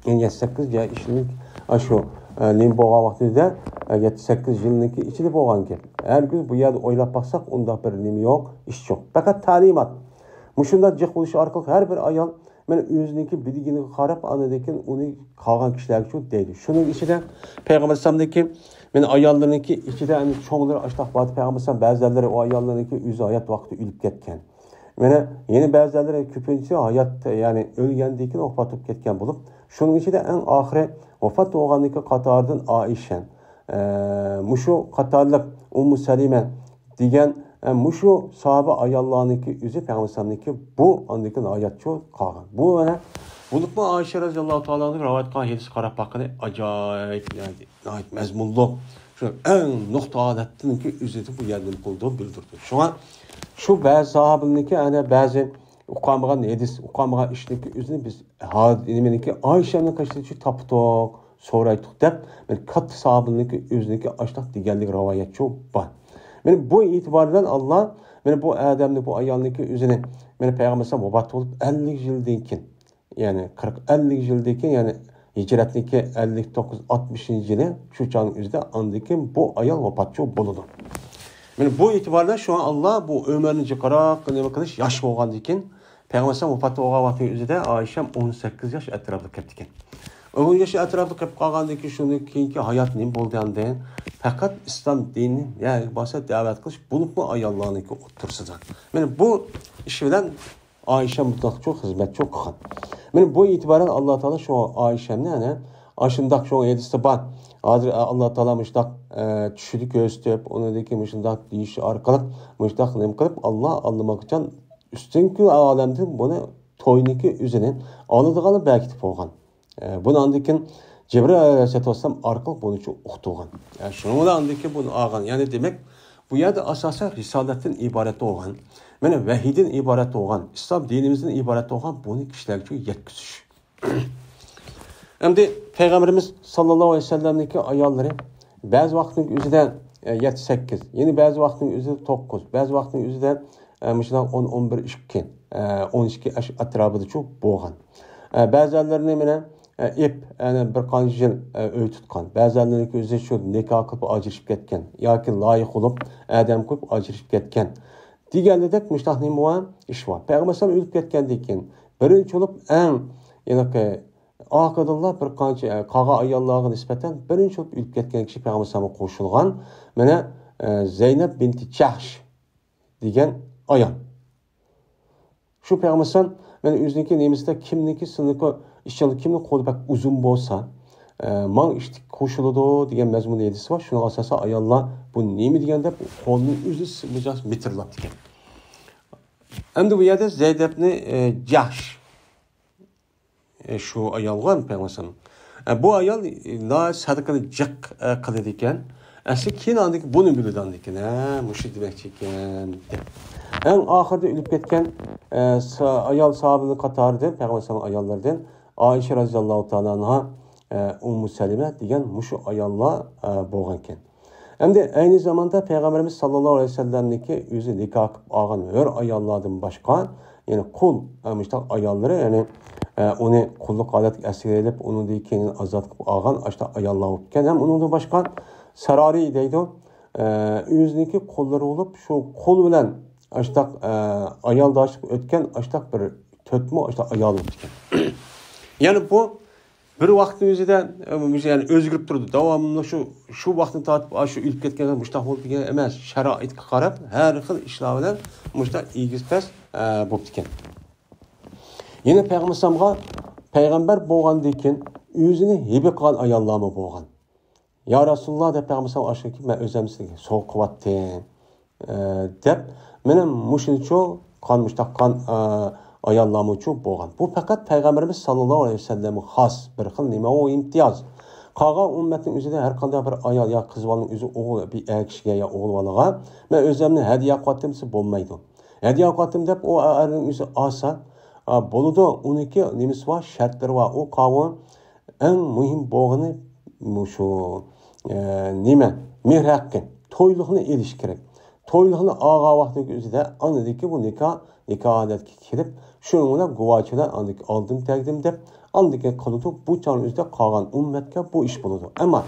يەتتە سەككىز يا ئىشنىڭ، ئاشۇ، ئە، نېمە بولغان ۋاقتىدا، ئە، يەتتە سەككىز يىلنىڭكى ئىچىدە بولغان گەپ. ھەرگىز بۇ يەردە ئويلاپ باقساق، ئۇنداق بىر نېمە يوق، ئىش يوق. پەقەت تەلىمات. مۇشۇنداق جىق بولۇشى ئارقىلىق ھەر بىر ئايال مانا ئۆزىنىڭكى بىلگىنىگە قاراپ، ئاندىن كېيىن ئۇنى قالغان كىشىلەرگە شۇ دەيدۇ. شۇنىڭ ئىچىدە پەيغەمبەر ئەلەيھىسسالامنىڭكى، مانا ئاياللىرىنىڭكى ئىچىدە ئەنە چوڭلىرى ئاشتاق بارتى. پەيغەمبەر ئەلەيھىسسالام بەزىلىرى ئۇ ئاياللىرىنىڭكى ئۆزى ھايات ۋاقتىدا ئۆلۈپ كەتكەن. مانا يەنە بەزىلىرى كۆپىنچىسى ھايات، يەنى ئۆلگەندىن كېيىن ۋاپات بولۇپ كەتكەن بولۇپ، شۇنىڭ ئىچىدە ئەڭ ئاخىرى ۋاپات بولغاننىڭكى قاتارىدىن ئائىشە، ئە، مۇشۇ قاتارلىق ئۇممۇ سەلىمە دېگەن، ئە، مۇشۇ ساھابە ئاياللارنىڭكى ئۆزى پەيغەمبەر ئەلەيھىسسالامنىڭكى بۇ ئاندىن كېيىن ھاياتچۇ قالغان. بۇ مانا بولۇپمۇ ئائىشە رەزىياللاھۇ تائالا ئانھا رىۋايەت قىلغان ھەدىسكە قاراپ باققىلى، ئاجايىپ، ناھايىتى مەزمۇنلۇق، شۇ ئەڭ نۇقتا ھالەتتىنكى ئۆزىدە بۇ يەردىن قىلىدۇ، بىلدۈردى. شۇڭا شۇ بەزى ساھابىلىرنىڭكى، ئەنە بەزى ئۇقالمىغان ھەدىس، ئۇقالمىغان ئىشنىڭكى ئۆزىنى بىز ھا-، نېمىنىڭكى، ئائىشەنىڭ قېشىدا شۇ تاپتۇق، سورايتتۇق دەپ، مانا كاتتا ساھابىنىڭكى ئۆزىنىڭكى ئاشتاق دېگەنلىك رىۋايەتچۇ بار. مانا بۇ ئېتىبار بىلەن ئاللا، مانا بۇ ئادەمنى، بۇ ئايالنىڭكى ئۆزىنى، مانا پەيغەمبەر ئەلەيھىسسالام ۋاپات بولۇپ ئەللىك يىلدىن كېيىن، يەنى قىرىق ئەللىك يىلدىن كېيىن، يەنى ھىجرەتنىڭكى ئەللىك توققۇز ئاتمىشىنچى يىلى، شۇ چاغنىڭ ئۆزىدە ئاندىن كېيىن بۇ ئايال ۋاپاتچۇ بولىدۇ. مانا بۇ ئېتىبار بىلەن شۇڭا ئاللا بۇ ئۆمۈرنى جىقراق نېمە قىلىش، ياش بولغاندىن كېيىن، پەيغەمبەر ئەلەيھىسسالام ۋاپات بولغان ۋاقتىنىڭ ئۆزىدە ئائىشەم ئون سەككىز ياش ئەتراپىدا كەپتىكەن. ئون ياش ئەتراپىدا قېلىپ قالغاندىن كېيىن، شۇنىڭ كېيىنكى ھايات نېمە بولدى ئاندىن؟ پەقەت ئىسلام دىنىنى نەگە بارسا دەۋەت قىلىش، بولۇپمۇ ئاياللارنىڭكى ئوتتۇرىسىدا. مانا بۇ ئىش بىلەن ئائىشە مۇنداقچۇ خىزمەتچۇ قىلغان. مانا بۇ ئېتىبارەن ئاللا تائالا شۇ ئائىشەمنى، ئەنە، ئاشۇنداق شۇ ھەدىستە بار. ھازىر ئاللا تائالا مۇشۇنداق، ئە، چۈشىدە كۆرسىتىپ، ئۇنىڭدىن كېيىن مۇشۇنداق دېيىش ئارقىلىق، مۇشۇنداق نېمە قىلىپ، ئاللا ئاللىماقچان ئۈستۈنكى ئالەمدىن بۇنى توينىكى ئۆزىنى ئالىدىغانلا بەركىتىپ قويغان. ئە، بۇنى ئاندىن كېيىن جىبرىل ئەلەيھىسسالاتۇ ۋەسسالام ئارقىلىق بۇنى شۇ ئۇقتۇرغان. ئە، شۇنىڭ بىلەن ئاندىن كېيىن بۇنى ئالغان. يەنى دېمەك، بۇ يەردە ئاساسەن رىسالەتتىن ئىبارەت بولغان، مانا ۋەھىيدىن ئىبارەت بولغان، ئىسلام دىنىمىزدىن ئىبارەت بولغان بۇنى كىشىلەرگە يەتكۈزۈش. ئەمدى پەيغەمبىرىمىز ساللاللاھۇ ئەلەيھى ۋەسەللەمنىڭكى ئاياللىرى بەزى ۋاقىتنىڭ ئۆزىدە، ئە، يەتتە سەككىز، يەنە بەزى ۋاقىتنىڭ ئۆزىدە توققۇز، بەزى ۋاقىتنىڭ ئۆزىدە، ئە، مۇشۇنداق ئون، ئون بىر، ئىككى، ئە، ئون ئىككى ياش ئەتراپىدىچۇ بولغان. ئە، بەزىلىرىنى مانا، ئە، ئېپ، يەنى بىر قانچە يىل، ئە، ئۆي تۇتقان. بەزىلىرىنىڭكى ئۆزى شۇ نىكاھ قىلىپ ئاجرىشىپ كەتكەن ياكى لايىق بولۇپ ئادەم قويۇپ ئاجرىشىپ كەتكەن دېگەنلىدەك مۇشۇنداق نېمە بار؟ ئىش بار. پەيغەمبەر ئەلەيھىسسالام ئۆلۈپ كەتكەندىن كېيىن بىرىنچى بولۇپ ئەڭ ھېلىقى ئارقىدىنلا بىر قانچە، ئە، قالغان ئاياللارغا نىسبەتەن بىرىنچى بولۇپ ئۆلۈپ كەتكەن كىشى پەيغەمبەر ئەلەيھىسسالامغا قوشۇلغان، مانا، ئە، زەينەپ بىنتى جەھش دېگەن ئايال. شۇ پەيغەمبەر ئەلەيھىسسالام مانا ئۆزىنىڭكى نېمىسىدە كىمنىڭكى سىنىقى ئىشچىلىق، كىمنىڭ قولى بەك ئۇزۇن بولسا، ئە، ماڭ ئىشتىك قوشۇلىدۇ دېگەن مەزمۇندا ھەدىس بار. شۇنىڭغا ئاساسەن ئاياللار بۇ نېمە دېگەن دەپ قولىنى ئۆزى مىجاز مىتىرلاپتىكەن. ئەمدى بۇ يەردە زەينەپنى، ئە، جەھش، ئە، شۇ ئايالغا پەيغەمبەر ئەلەيھىسسالام. ئە، بۇ ئايال، ئە، ناھايىتى سەدىقىنى جىق، ئە، قىلىدىكەن. ئەسلى كېيىن ئاندىن كېيىن بۇنى بىلىدۇ ئاندىن كېيىن، ھە، مۇشۇ دېمەكچى ئىكەن، دەپ. ئەڭ ئاخىرىدا ئۆلۈپ كەتكەن، ئە، سا-، ئايال ساھابىنىڭ قاتارىدىن، پەيغەمبەر ئەلەيھىسسالام ئاياللىرىدىن ئائىشە رەزىياللاھۇ تائالا ئانھا، ئە، ئۇممۇ سەلىمە دېگەن مۇشۇ ئاياللار، ئە، بولغانىكەن. ئەمدى ئەينى زاماندا پەيغەمبىرىمىز ساللاللاھۇ ئەلەيھى ۋەسەللەمنىڭكى ئۆزى نىكاھ قىلىپ ئالغان ھۆر ئاياللاردىن باشقا، يەنى قۇل، ئە، مۇشۇنداق ئاياللىرى، يەنى، ئە، ئۇنى قۇللۇق ھالەتكە ئەسىرگە ئېلىپ، ئۇنىڭدىن كېيىن ئازاد قىلىپ ئالغان ئاشۇنداق ئاياللار بولۇپكەن. ھەم ئۇنىڭدىن باشقا سارارى دەيدۇ، ئە، ئۆزىنىڭكى قۇللىرى بولۇپ، شۇ قۇل بىلەن ئاشۇنداق، ئە، ئايالداشلىق ئۆتكەن ئاشۇنداق بىر تۆتمۇ ئاشۇنداق ئايال بوپتىكەن. يەنى بۇ بىر ۋاقىتنىڭ ئۆزىدە، ئە، يەنى ئۆزگىرىپ تۇرىدۇ. داۋاملىق شۇ، شۇ ۋاقىتنى تارتىپ، ئاشۇ ئۆلۈپ كەتكەن مۇشۇنداق بولدى دېگەن ئەمەس. شارائىتقا قاراپ ھەر خىل ئىشلار بىلەن مۇشۇنداق ئېگىز پەس، ئە، بوپتىكەن. يەنە پەيغەمبەر ئەلەيھىسسالامغا پەيغەمبەر بولغاندىن كېيىن ئۆزىنى ھەيۋە قىلغان ئاياللارمۇ بولغان. يا رەسۇلاللا دەپ پەيغەمبەر ئەلەيھىسسالام ئاشۇ كېيىن مەن ئۆزۈم سىزگە سوۋغا قىلىۋاتتىم، ئە، دەپ، مېنىڭ مۇشۇنچە قان، مۇشۇنداق قان، ئە، ئاياللارمۇچۇ بولغان. بۇ پەقەت پەيغەمبىرىمىز ساللاللاھۇ ئەلەيھى ۋەسەللەمگە خاس بىر خىل نېمە، ئۇ ئىمتىياز. قالغان ئۈممەتنىڭ ئۆزىدە ھەر قانداق بىر ئايال يا قىز بالىنىڭ ئۆزى ئوغۇل، بىر ئەر كىشىگە يا ئوغۇل بالىغا، مەن ئۆزۈمنى ھەدىيە قىلىۋاتىمەن دېسە بولمايدۇ. ھەدىيە قىلىۋاتىمەن دەپ ئۇ ئەرنىڭ ئۆزى ئالسا، ئا، بولىدۇ. ئۇنىڭكى نېمىسى بار، شەرتلىرى بار. ئۇ قاۋۇ ئەڭ مۇھىم بولغىنى مۇشۇ، ئە، نېمە؟ مېھىر ھەققى. تويلۇقنى ئېلىش كېرەك. تويلۇقنى ئالغان ۋاقتىنىڭ ئۆزىدە ئاندىكى بۇ نىكاھ، نىكاھ ھالەتكە كېلىپ، شۇنىڭ بىلەن گۇۋاچىلار ئاندىكى ئالدىم تەگدىم دەپ، ئاندىكى قىلىدۇ. بۇ چاغنىڭ ئۆزىدە قالغان ئۈممەتكە بۇ ئىش بولىدۇ. ئەمما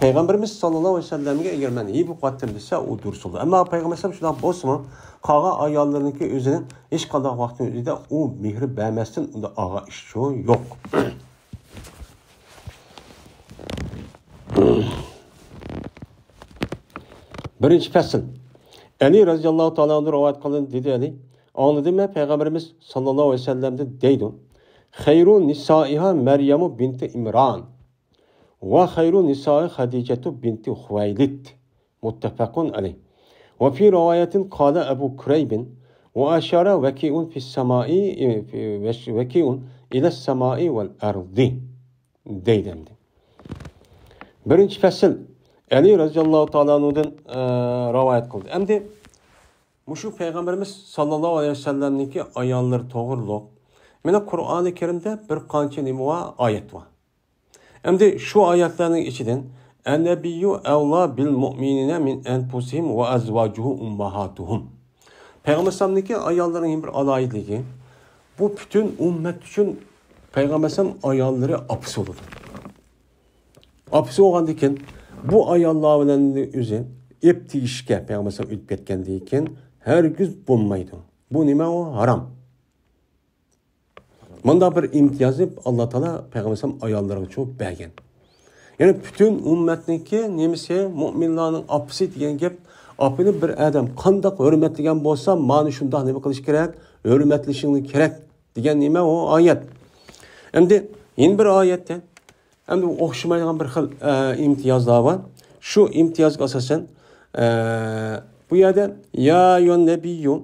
پەيغەمبىرىمىز ساللاللاھۇ ئەلەيھى ۋەسەللەمگە ئەگەر مەن ھىيلە قىلىۋاتىمەن دېسە، ئۇ دۇرۇس بولىدۇ. ئەمما پەيغەمبەر ئەلەيھىسسالام شۇنداق بولسىمۇ، قالغان ئاياللىرىنىڭكى ئۆزىنىڭ ھېچقانداق ۋاقىتنىڭ ئۆزىدە ئۇ مېھرى بەرمەستىن ئۇنداق ئالغان ئىشچۇ يوق. بىرىنچى پەسىل. ئەلى رەزىياللاھۇ تائالا ئەنھۇ رىۋايەت قىلىندى، دېدى ئەلى، ئاڭلىدىم مەن پەيغەمبىرىمىز ساللاللاھۇ ئەلەيھى ۋەسەللەمدىن دەيدۇ، خەيرۇ نىسائىھا مەريەمۇ بىنتى ئىمران ۋە خەيرۇ نىسائى خەدىجەتۇ بىنتى خۇۋەيلىد. مۇتتەپەقۇن ئەلەيھ. ۋە فى رىۋايەتىن قالە ئەبۇ كۇرەيبىن ۋە ئەشارە ۋەكىئۇن فىس سامائى، ۋەكىئۇن ئىلەس سامائى ۋەل ئەرضى. دەيدۇ ئەمدى. بىرىنچى پەسىل، ئەلى رەزىياللاھۇ تائالا ئەنھۇدىن، ئە، رىۋايەت قىلدى. ئەمدى مۇشۇ پەيغەمبىرىمىز ساللاللاھۇ ئەلەيھى ۋەسەللەمنىڭكى ئاياللىرى توغرۇلۇق مانا قۇرئانى كەرىمدە بىر قانچە نېمە بار، ئايەت بار. ئەمدى شۇ ئايەتلەرنىڭ ئىچىدىن، ئەننەبىييۇ ئەۋلا بىل مۇئمىنىنە مىن ئەنفۇسىھىم ۋە ئەزۋاجۇھۇ ئۇمماھاتۇھۇم. پەيغەمبەر ئەلەيھىسسالامنىڭكى ئاياللىرىنىڭ بىر ئالاھىدىلىكى، بۇ پۈتۈن ئۈممەت ئۈچۈن پەيغەمبەر ئەلەيھىسسالام ئاياللىرى ئاپىسى بولىدۇ. ئاپىسى بولغاندىن كېيىن، بۇ ئاياللار بىلەن ئۆزى ئەپ تېگىشكە پەيغەمبەر ئەلەيھىسسالام ئۆتۈپ كەتكەندىن كېيىن ھەرگىز بولمايدۇ. بۇ نېمە؟ ئۇ ھارام. مۇنداق بىر ئىمتىيازنى ئاللا تائالا پەيغەمبەر ئەلەيھىسسالام ئاياللىرىغىچۇ بەرگەن. يەنى پۈتۈن ئۈممەتنىڭكى نېمىسى، مۇئمىنلارنىڭ ئاپىسى دېگەن گەپ، ئاپىنى بىر ئادەم قانداق ھۆرمەتلىگەن بولسا، مانا شۇنداق نېمە قىلىش كېرەك، ھۆرمەتلىشىڭ كېرەك دېگەن نېمە ئۇ ئايەت. ئەمدى يەنە بىر ئايەتتە، ئەمدى ئوخشىمايدىغان بىر خىل، ئە، ئىمتىيازلار بار. شۇ ئىمتىيازغا ئاساسەن، ئە، بۇ يەردە يا ئەييۇھەن نەبىييۇ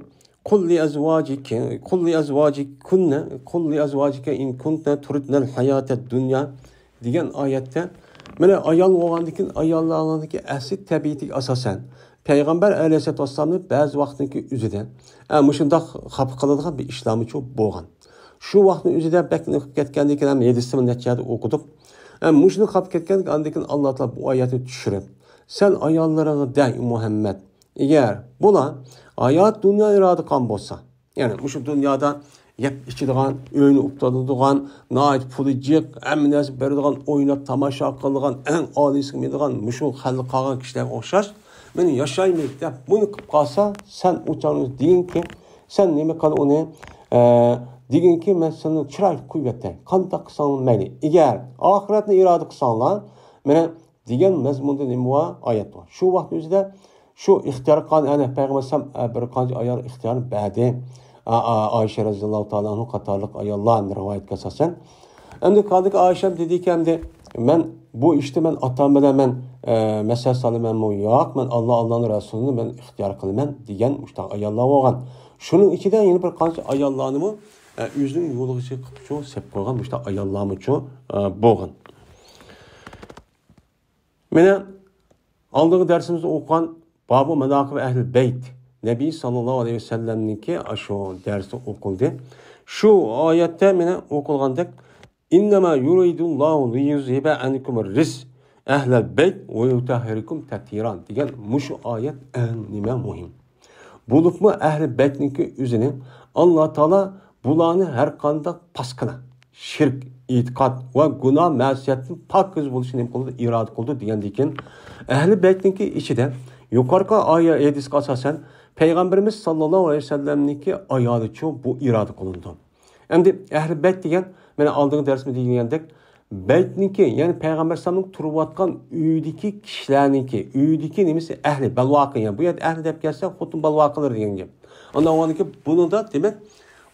قۇل لىئەزۋاجىكە، قۇل لىئەزۋاجىكۇننە، قۇل لىئەزۋاجىكە ئىن كۇنتە تۇرىدنەل ھاياتەد دۇنيا دېگەن ئايەتتە، مانا ئايال بولغاندىن كېيىن ئاياللارنىڭكى ئەسلى تەبىئىتىگە ئاساسەن، پەيغەمبەر ئەلەيھىسسالاتۇ ۋەسسالامنى بەزى ۋاقىتنىڭكى ئۆزىدە، ئە، مۇشۇنداق خاپا قىلىدىغان بىر ئىشلارمۇچۇ بولغان. شۇ ۋاقىتنىڭ ئۆزىدە بەك نېمە قىلىپ كەتكەندىن كېيىن ھەم ھەدىستىمۇ نەچچە يەردە ئوقۇدۇق. ئە، مۇشۇنداق خاپا كەتكەندىن كېيىن ئاندىن كېيىن ئاللا تائالا بۇ ئايەتنى چۈشۈرۈپ، سەن ئاياللىرىڭغا دە، مۇھەممەد، ئەگەر بۇلار ھايات دۇنيا ئىرادە قىلغان بولسا، يەنى مۇشۇ دۇنيادا يەپ ئىچىدىغان، ئۆينى ئۇپتۇرىدىغان، ناھايىتى پۇلى جىق، ھەممە نەرسە بېرىدىغان، ئويناپ تاماشا قىلىدىغان، ئەڭ ئالىيسىغا مىنىدىغان مۇشۇ خەلق قالغان كىشىلەرگە ئوخشاش، مەن ياشايمەن دەپ بۇنى قىلىپ قالسا، سەن ئۇ چاغدا دېگىنكى، سەن نېمە قىل ئۇنى، ئە، دېگىنكى، مەن سېنى چىرايلىق قويۇۋەتەي. قانداق قىلساڭ مەيلى. ئەگەر ئاخىرەتنى ئىرادە قىلساڭلار، مانا دېگەن مەزمۇندا نېمە بار؟ ئايەت بار. شۇ ۋاقىت ئۆزىدە شۇ ئىختىيار قىلغان، يەنى پەيغەمبەر ئەلەيھىسسالام، ئە، بىر قانچە ئايالغا ئىختىيارنى بەردى. ئا، ئا، ئائىشە رەزىياللاھۇ تائالا ئەنھا قاتارلىق ئاياللار رىۋايەتكە ئاساسەن. ئەمدى قالدىكى ئائىشەم دېدىكى، ئەمدى مەن بۇ ئىشتا مەن ئاتام بىلەن مەن، ئە، مەسلىھەت سالىمەنمۇ؟ ياق، مەن ئاللا، ئاللانىڭ رەسۇلىنى مەن ئىختىيار قىلىمەن دېگەن مۇشۇنداق ئاياللار بولغان. شۇنىڭ ئىچىدە يەنە بىر قانچە ئاياللارنىمۇ، ئە، ئۆزىنىڭ يولىغا قىلىپچۇ سەپ قويغان مۇشۇنداق ئاياللارمۇچۇ، ئە، بولغان. مانا ئالدىنقى دەرسىمىزدە ئوقۇغان بابۇ ماناقىب ئەھلى بەيت، نەبىي ساللاللاھۇ ئەلەيھى ۋەسەللەمنىڭكى ئاشۇ دەرسى ئوقۇلدى. شۇ ئايەتتە مانا ئوقۇلغاندەك، ئىننەما يۇرىدۇللاھۇ لىيۇزھىبە ئەنكۇم رىس ئەھلەل بەيت ۋە يۇتەھھىرەكۇم تەتھىرا دېگەن مۇشۇ ئايەت ئەڭ نېمە مۇھىم. بولۇپمۇ ئەھلى بەيتنىڭكى ئۆزىنى ئاللا تائالا بۇلارنى ھەر قانداق پاسكىنا، شىرك، ئېتىقاد ۋە گۇناھ مەسىيەتتىن پاكىز بولۇشىنى نېمە قىلىدۇ؟ ئىرادە قىلىدۇ دېگەندىكىن، ئەھلى بەيتنىڭكى ئىچىدە يۇقىرىقى ئايە ھەدىسكە ئاساسەن پەيغەمبىرىمىز ساللاللاھۇ ئەلەيھى ۋەسەللەمنىڭكى ئايالىچۇ بۇ ئىرادە قىلىنىدۇ. ئەمدى ئەھلى بەيت دېگەن، مانا ئالدىنقى دەرسىمىزدە دېگەندەك، بەيتنىڭكى، يەنى پەيغەمبەر ئەلەيھىسسالامنىڭ تۇرۇۋاتقان ئۆيىدىكى كىشىلەرنىڭكى، ئۆيىدىكى نېمىسى ئەھلى، بەلۋاقى، يەنى بۇ يەردە ئەھلى دەپ كەلسە خوتۇن بەلۋاقىلىرى دېگەن گەپ. ئاندىن كېيىن بۇنىڭدا دېمەك،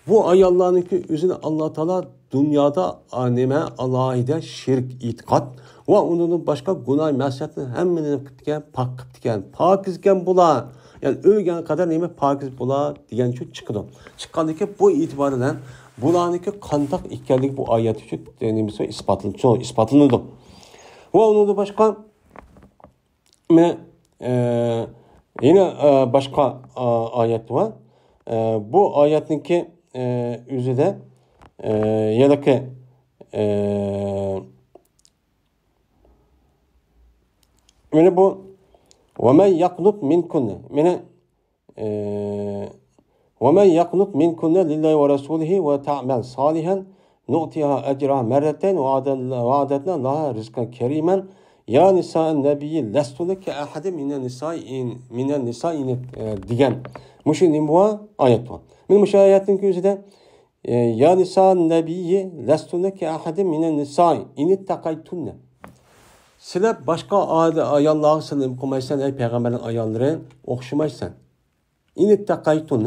بۇ ئاياللارنىڭكى ئۆزىنى ئاللا تائالا دۇنيادا، ئا، نېمە، ئالاھىدە شىرك ئېتىقاد ۋە ئۇنىڭدىن باشقا گۇناھ مەسىيەتنى ھەممىنى قىپتىكەن، پاك قىپتىكەن، پاكىزكەن بۇلار. يەنى ئۆلگەن قەدەر نېمە پاكىز بولا دېگەن شۇ چىقىدۇ. چىققاندىن كېيىن بۇ ئېتىبار بىلەن بۇلارنىڭكى قانداق ئىكەنلىكى بۇ ئايەت ئۈچۈن نېمىسى ئىسپاتلىنىدۇ، ئىسپاتلىنىدۇ. ۋە ئۇنىڭدىن باشقا مەن، ئە، يەنە، ئە، باشقا، ئا، ئايەت بار. ئە، بۇ ئايەتنىڭكى، ئە، ئۆزىدە، ئە، يەنىكى، ئە، مانا بۇ، «ومن يقنت منكن»، مانا، ئە، «ومن يقنت منكن لله ورسوله وتعمل صالحا نؤتها أجرها مرتين وأعتدنا لها رزقا كريما يا نساء النبي لستن كأحد من النساء إن، من النساء إن»، ئە، دېگەن. مۇشۇ نېمە بۇ؟ ئايەت بۇ. مانا مۇشۇ ئايەتنىڭ ئۆزىدە، ئە، «يا نساء النبي لستن كأحد من النساء إن اتقيتن». سىلەر باشقا ئادە-، ئاياللارغا سىلەر نېمە قىلمايسەن، ئەي پەيغەمبەرنىڭ ئاياللىرى، ئوخشىمايسەن. «إن اتقيتن»،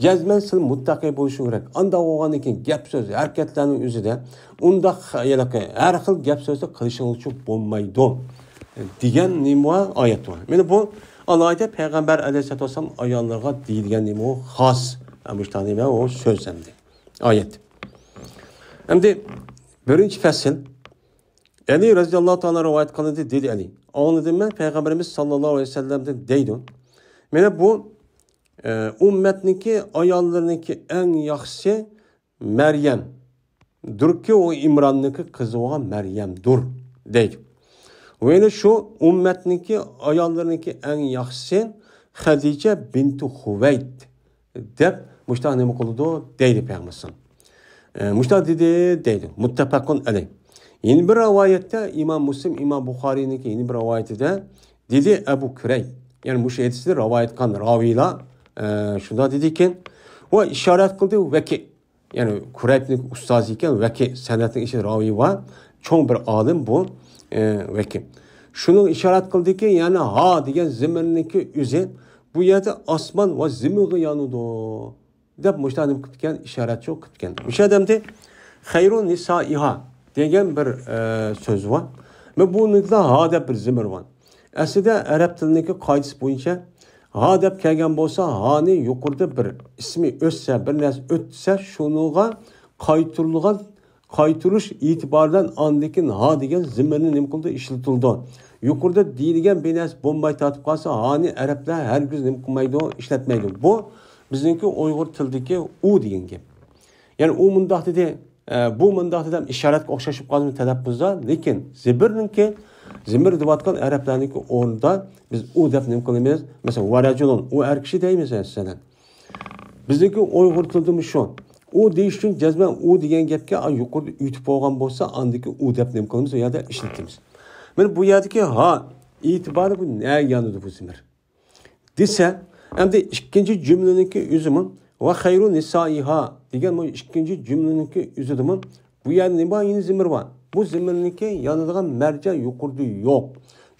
جەزمەن سىلەر مۇتتەقى بولۇشۇڭ كېرەك. ئانداق بولغاندىن كېيىن گەپ سۆز، ھەرىكەتلەرنىڭ ئۆزىدە ئۇنداق ھېلىقى ھەر خىل گەپ سۆزنى قىلىشىڭلارچۇ بولمايدۇ، دېگەن نېمە بار؟ ئايەت بار. مانا بۇ ئالاھىدە پەيغەمبەر ئەلەيھىسسالاتۇ ۋەسسالام ئاياللىرىغا دېيىلگەن نېمە بۇ؟ خاس. مۇشۇنداق نېمە ئۇ سۆز ئەمدى. ئايەت. ئەمدى بىرىنچى پەسىل. ئەلى رەزىياللاھۇ تائالا رىۋايەت قىلىندى، دېدى ئەلى. ئاڭلىدىم مەن پەيغەمبىرىمىز ساللاللاھۇ ئەلەيھى ۋەسەللەمدىن دەيدۇ. مانا بۇ، ئە، ئۈممەتنىڭكى ئاياللىرىنىڭكى ئەڭ ياخشىسى مەريەمدۇركى، ئۇ ئىمراننىڭكى قىزى بولغان مەريەمدۇر، دەيدۇ. ۋە يەنە شۇ ئۈممەتنىڭكى ئاياللىرىنىڭكى ئەڭ ياخشىسى خەدىجە بىنتۇ خۇۋەيلىد. دەپ مۇشۇنداق نېمە قىلىدۇ دەيدۇ پەيغەمبەر. ئە، مۇشۇنداق دېدى دەيدۇ. مۇتتەپەقۇن ئەلەي. يەنە بىر رىۋايەتتە ئىمام مۇسلىم، ئىمام بۇخارىينىڭكى يەنە بىر رىۋايىتىدە دېدى ئەبۇ كۇرەيب. يەنى مۇشۇ ھەدىسنى رىۋايەت قىلغان راۋىيلار، ئە، شۇنداق دېدىكەن. ۋە ئىشارەت قىلدى ۋەكى. يەنى كۇرەيبنىڭ ئۇستازى ئىكەن، ۋەكى سەنەتنىڭ ئىچىدە راۋىي بار. چوڭ بىر ئالىم بۇ، ئە، ۋەكى. شۇنىڭ ئىشارەت قىلدىكى، يەنى ھا دېگەن زېمىرنىڭكى ئۆزى بۇ يەردە ئاسمان ۋە زېمىنغا يانىدۇ. دەپ مۇشۇنداق نېمە قىپتىكەن، ئىشارەتچۇ قىپتىكەن. مۇشۇ ئادەمدە خەيرۇ نىسائىھا دېگەن بىر، ئە، سۆز بار. مەن بۇنىڭدا ھا دەپ بىر زېمىر بار. ئەسلىدە ئەرەب تىلىنىڭكى قائىدىسى بويىچە ھا دەپ كەلگەن بولسا، ھانى يۇقىرىدا بىر ئىسمى ئۆتسە، بىر نەرسە ئۆتسە، شۇنىڭغا قايتۇرۇلغان قايتۇرۇش ئېتىبارى بىلەن ئاندىن كېيىن ھا دېگەن زېمىرنى نېمە قىلىدۇ؟ ئىشلىتىلىدۇ. يۇقىرىدا دېيىلگەن بىر نەرسە بولماي تارتىپ قالسا، ھانى ئەرەبلەر ھەرگىز نېمە قىلمايدۇ؟ ئىشلەتمەيدۇ. بۇ بىزنىڭكى ئۇيغۇر تىلىدىكى ئۇ دېگەن گەپ. يەنى ئۇ مۇنداق دېدى، ئە، بۇ مۇنداق دېدى، ئىشارەتكە ئوخشاش بولۇپ قالسىمۇ تەلەپپۇزدا، لېكىن زېبىرنىڭكى، زېمىر دەۋاتقان ئەرەبلەرنىڭكى ئورنىدا بىز ئۇ دەپ نېمە قىلىمىز؟ مەسىلەن، ۋەرەجۇلۇن، ئۇ ئەر كىشى دەيمىز، مەسىلەن. بىزنىڭكى ئۇيغۇر تىلىدىمۇ شۇ. ئۇ دېيىش ئۈچۈن جەزمەن ئۇ دېگەن گەپكە، ئا، يۇقىرىدا ئۆتۈپ بولغان بولسا، ئاندىكى ئۇ دەپ نېمە قىلىمىز؟ ئۇ يەردە ئىشلىتىمىز. مانا بۇ يەردىكى ھا ئېتىبارى بۇ نەگە يانىدۇ بۇ زېمىر؟ دېسە، ئەمدى ئىككىنچى جۈملىنىڭكى ئۆزىمۇ ۋە خەيرۇ نىسائىھا دېگەن بۇ ئىككىنچى جۈملىنىڭكى ئۆزىدىمۇ بۇ يەردە نېمە بار؟ يەنە زېمىر بار. بۇ زېمىرنىڭكى يانىدىغان مەرجە يۇقىرىدا يوق.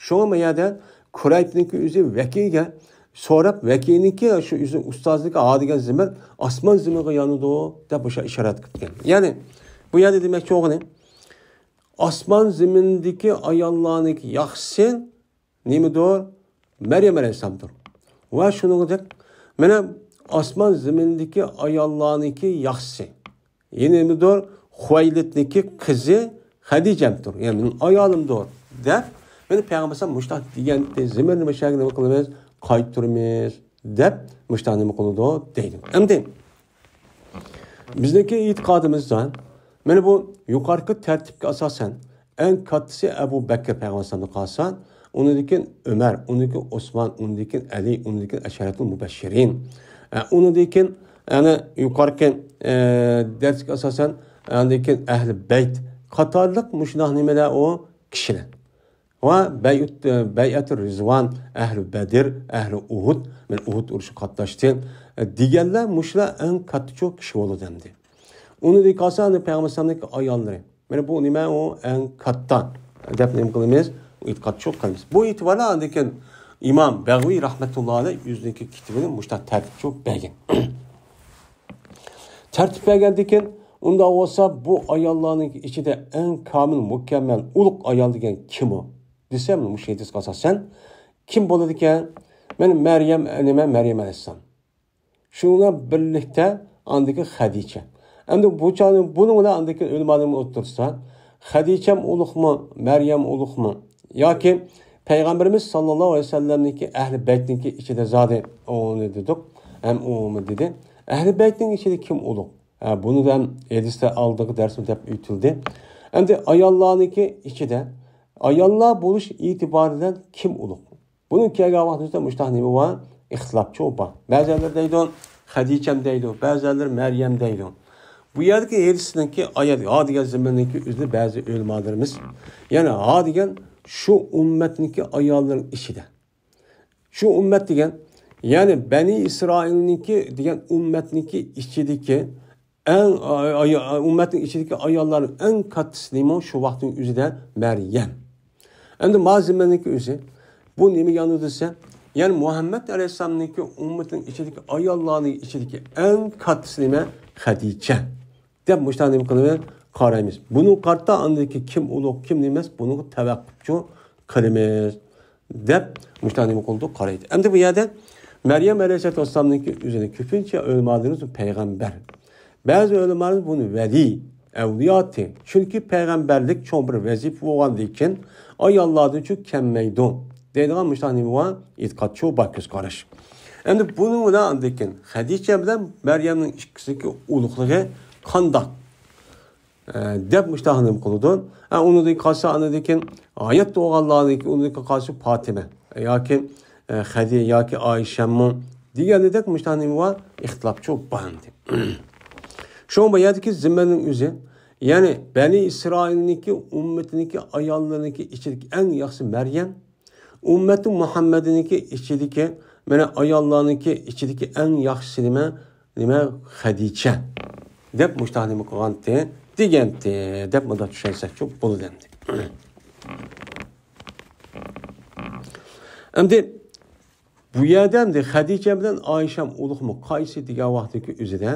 شۇڭا ما يەردە كۇرەيبنىڭكى ئۆزى ۋەكىگە سوراپ، ۋەكىنىڭكى شۇ ئۆزىنىڭ ئۇستازىنىڭكى ھا دېگەن زېمىر ئاسمان زېمىنغا يانىدۇ دەپ مۇشۇ ئىشارەت قىلىپ كەلگەن. يەنى بۇ يەردە دېمەكچى بولغىنى، ئاسمان زېمىندىكى ئاياللارنىڭكى ياخشىسى نېمىدۇر؟ مەريەم ئەلەيھىسسالامدۇر. ۋە شۇنىڭدەك، مانا ئاسمان زېمىندىكى ئاياللارنىڭكى ياخشىسى. يەنە نېمىدۇر؟ خۇۋەيلىدنىڭكى قىزى خەدىجەمدۇر. يەنى مېنىڭ ئايالىمدۇر. دەپ، مانا پەيغەمبەر ئەلەيھىسسالام مۇشۇنداق دېگەن زېمىرنى مۇشۇ يەرگە نېمە قىلىمىز؟ قايتۇرىمىز. دەپ، مۇشۇنداق نېمە قىلىدۇ؟ دەيدۇ. ئەمدى بىزنىڭكى ئېتىقادىمىزدا، مانا بۇ يۇقىرىقى تەرتىپكە ئاساسەن، ئەڭ كاتتىسى ئەبۇ بەكىر پەيغەمبەر ئەلەيھىسسالامدىن قالسا، ئۇنىڭدىن كېيىن ئۆمەر، ئۇنىڭدىن كېيىن ئوسمان، ئۇنىڭدىن كېيىن ئەلى، ئۇنىڭدىن كېيىن ئەشەرەتۇل مۇبەششىرىن. ئە، ئۇنىڭدىن كېيىن، ئەنە يۇقىرىقى، ئە، دەرسكە ئاساسەن، ئاندىن كېيىن ئەھلى بەيت قاتارلىق مۇشۇنداق نېمىلەر ئۇ كىشىلەر. ۋە بەيئەت، بەيئەتۇ رىزۋان، ئەھلى بەدر، ئەھلى ئۇھۇد، مانا ئۇھۇد ئۇرۇشىغا قاتناشتى، دېگەنلەر مۇشۇلار ئەڭ كاتتىچۇ كىشى بولىدۇ ئەمدى. ئۇنىڭدىن كالسا ئەنە پەيغەمبەر ئەلەيھىسسالامنىڭ ئاياللىرى. مانا بۇ نېمە ئۇ ئەڭ كاتتا دەپ نېمە قىلىمىز؟ ئېتىقادچۇ قىلىمىز. بۇ ئېتىباردا ئاندىن كېيىن ئىمام بەغۋى رەھمەتۇللاھى ئەلەيھ ئۆزىنىڭكى كىتابىنى مۇشۇنداق تەرتىپچۇ بەرگەن. تەرتىپ بەرگەندىن كېيىن، ئۇنداق بولسا بۇ ئاياللارنىڭ ئىچىدە ئەڭ كامىل، مۇكەممەل، ئۇلۇغ ئايال دېگەن كىم ئۇ؟ دېسەم، مۇشۇ ھەدىسكە ئاساسەن، كىم بولىدىكەن؟ مەن مەريەم، نېمە، مەريەم ئەلەيھىسسالام. شۇنىڭ بىلەن بىرلىكتە ئاندىكى خەدىچە. ئەمدى بۇ چاغدا بۇنىڭ بىلەن ئاندىكى ئۆلىمالىرىمىز ئوتتۇرىسىدا خەدىچەم ئۇلۇغمۇ، مەريەم ئۇلۇغمۇ؟ ياكى پەيغەمبىرىمىز ساللاللاھۇ ئەلەيھى ۋەسەللەمنىڭكى ئەھلى بەيتنىڭكى ئىچىدە زادى ئۇنى دېدۇق، ھەم ئۇمۇ دېدى. ئەھلى بەيتنىڭ ئىچىدە كىم ئۇلۇغ؟ ھە، بۇنى ھەم ھەدىستە ئالدىنقى دەرسمۇ دەپ ئۆتۈلدى. ئەمدى ئاياللارنىڭكى ئىچىدە ئاياللار بولۇش ئېتىبارى بىلەن كىم ئۇلۇغ؟ بۇنى كەلگەن ۋاقتىمىزدا مۇشۇنداق نېمە بار؟ ئىختىلاپچۇ بار. بەزىلەر دەيدۇ، خەدىچەم دەيدۇ، بەزىلەر مەريەم دەيدۇ. بۇ يەردىكى ھەدىسنىڭكى ئايەت، ھا دېگەن زېمىننىڭكى ئۆزىدە بەزى ئۆلىمالىرىمىز، يەنى ھا دېگەن شۇ ئۈممەتنىڭكى ئاياللىرىنىڭ ئىچىدە. شۇ ئۈممەت دېگەن، يەنى بەنى ئىسرائىلنىڭكى دېگەن ئۈممەتنىڭكى ئىچىدىكى ئەڭ، ئاي-، ئاي-، ئۈممەتنىڭ ئىچىدىكى ئاياللارنىڭ ئەڭ كاتتىسى نېمە؟ شۇ ۋاقىتنىڭ ئۆزىدە مەريەم. ئەمدى ما زېمىننىڭكى ئۆزى. بۇ نېمە يانىدۇ دېسە، يەنى مۇھەممەد ئەلەيھىسسالامنىڭكى ئۈممىتىنىڭ ئىچىدىكى ئاياللارنىڭ ئىچىدىكى ئەڭ كاتتىسى نېمە؟ خەدىچە. دەپ مۇشۇنداق نېمە قىلىمىز؟ قارايمىز. بۇنىڭغا قارىتا ئاندىكى كىم ئۇلۇغ، كىم نېمە ئەمەس، بۇنىڭغا تەۋەققۇپچۇ قىلىمىز. دەپ مۇشۇنداق نېمە قىلىدۇ، قارايدۇ. ئەمدى بۇ يەردە مەريەم ئەلەيھىسسالاتۇ ۋەسسالامنىڭكى ئۆزىنى كۆپىنچە ئۆلىمالىرىمىز پەيغەمبەر. بەزى ئۆلىمالىرىمىز بۇنى ۋەلىي، ئەۋلىياتى. چۈنكى پەيغەمبەرلىك چوڭ بىر ۋەزىپە بولغاندىكىن ئاياللاردىنچۇ كەلمەيدۇ دەيدىغان مۇشۇنداق نېمە بار؟ ئېتىقادچۇ بار كۆز قاراش. ئەمدى بۇنىڭ بىلەن ئاندىن كېيىن خەدىچە بىلەن مەريەمنىڭ ئىككىسىنىڭكى ئۇلۇغلۇقى قانداق؟ ئە، دەپ مۇشۇنداق نېمە قىلىدۇ. ئە، ئۇنىڭدىن قالسا، ئاندىن كېيىن ھايات بولغانلارنىڭكى، ئۇنىڭدىن قالسا پاتىمە ياكى، ئە، خەدى ياكى ئائىشەممۇ دېگەندەك مۇشۇنداق نېمە بار؟ ئىختىلاپچۇ بار ئەمدى. شۇڭا بۇ يەردىكى زېمىننىڭ ئۆزى، يەنى بەنى ئىسرائىلنىڭكى ئۈممىتىنىڭكى ئاياللىرىنىڭكى ئىچىدىكى ئەڭ ياخشىسى مەريەم، ئۈممەتى مۇھەممەدنىڭكى ئىچىدىكى، مانا، ئاياللارنىڭكى ئىچىدىكى ئەڭ ياخشىسى نېمە؟ نېمە؟ خەدىچە. دەپ مۇشۇنداق نېمە قىلغانتى، دېگەنتى، دەپ مۇنداق چۈشەنسەكچۇ بولىدۇ ئەمدى. ئەمدى بۇ يەردە ئەمدى خەدىچە بىلەن ئائىشەم ئۇلۇغمۇ قايسى دېگەن ۋاقىتتىكى ئۆزىدە،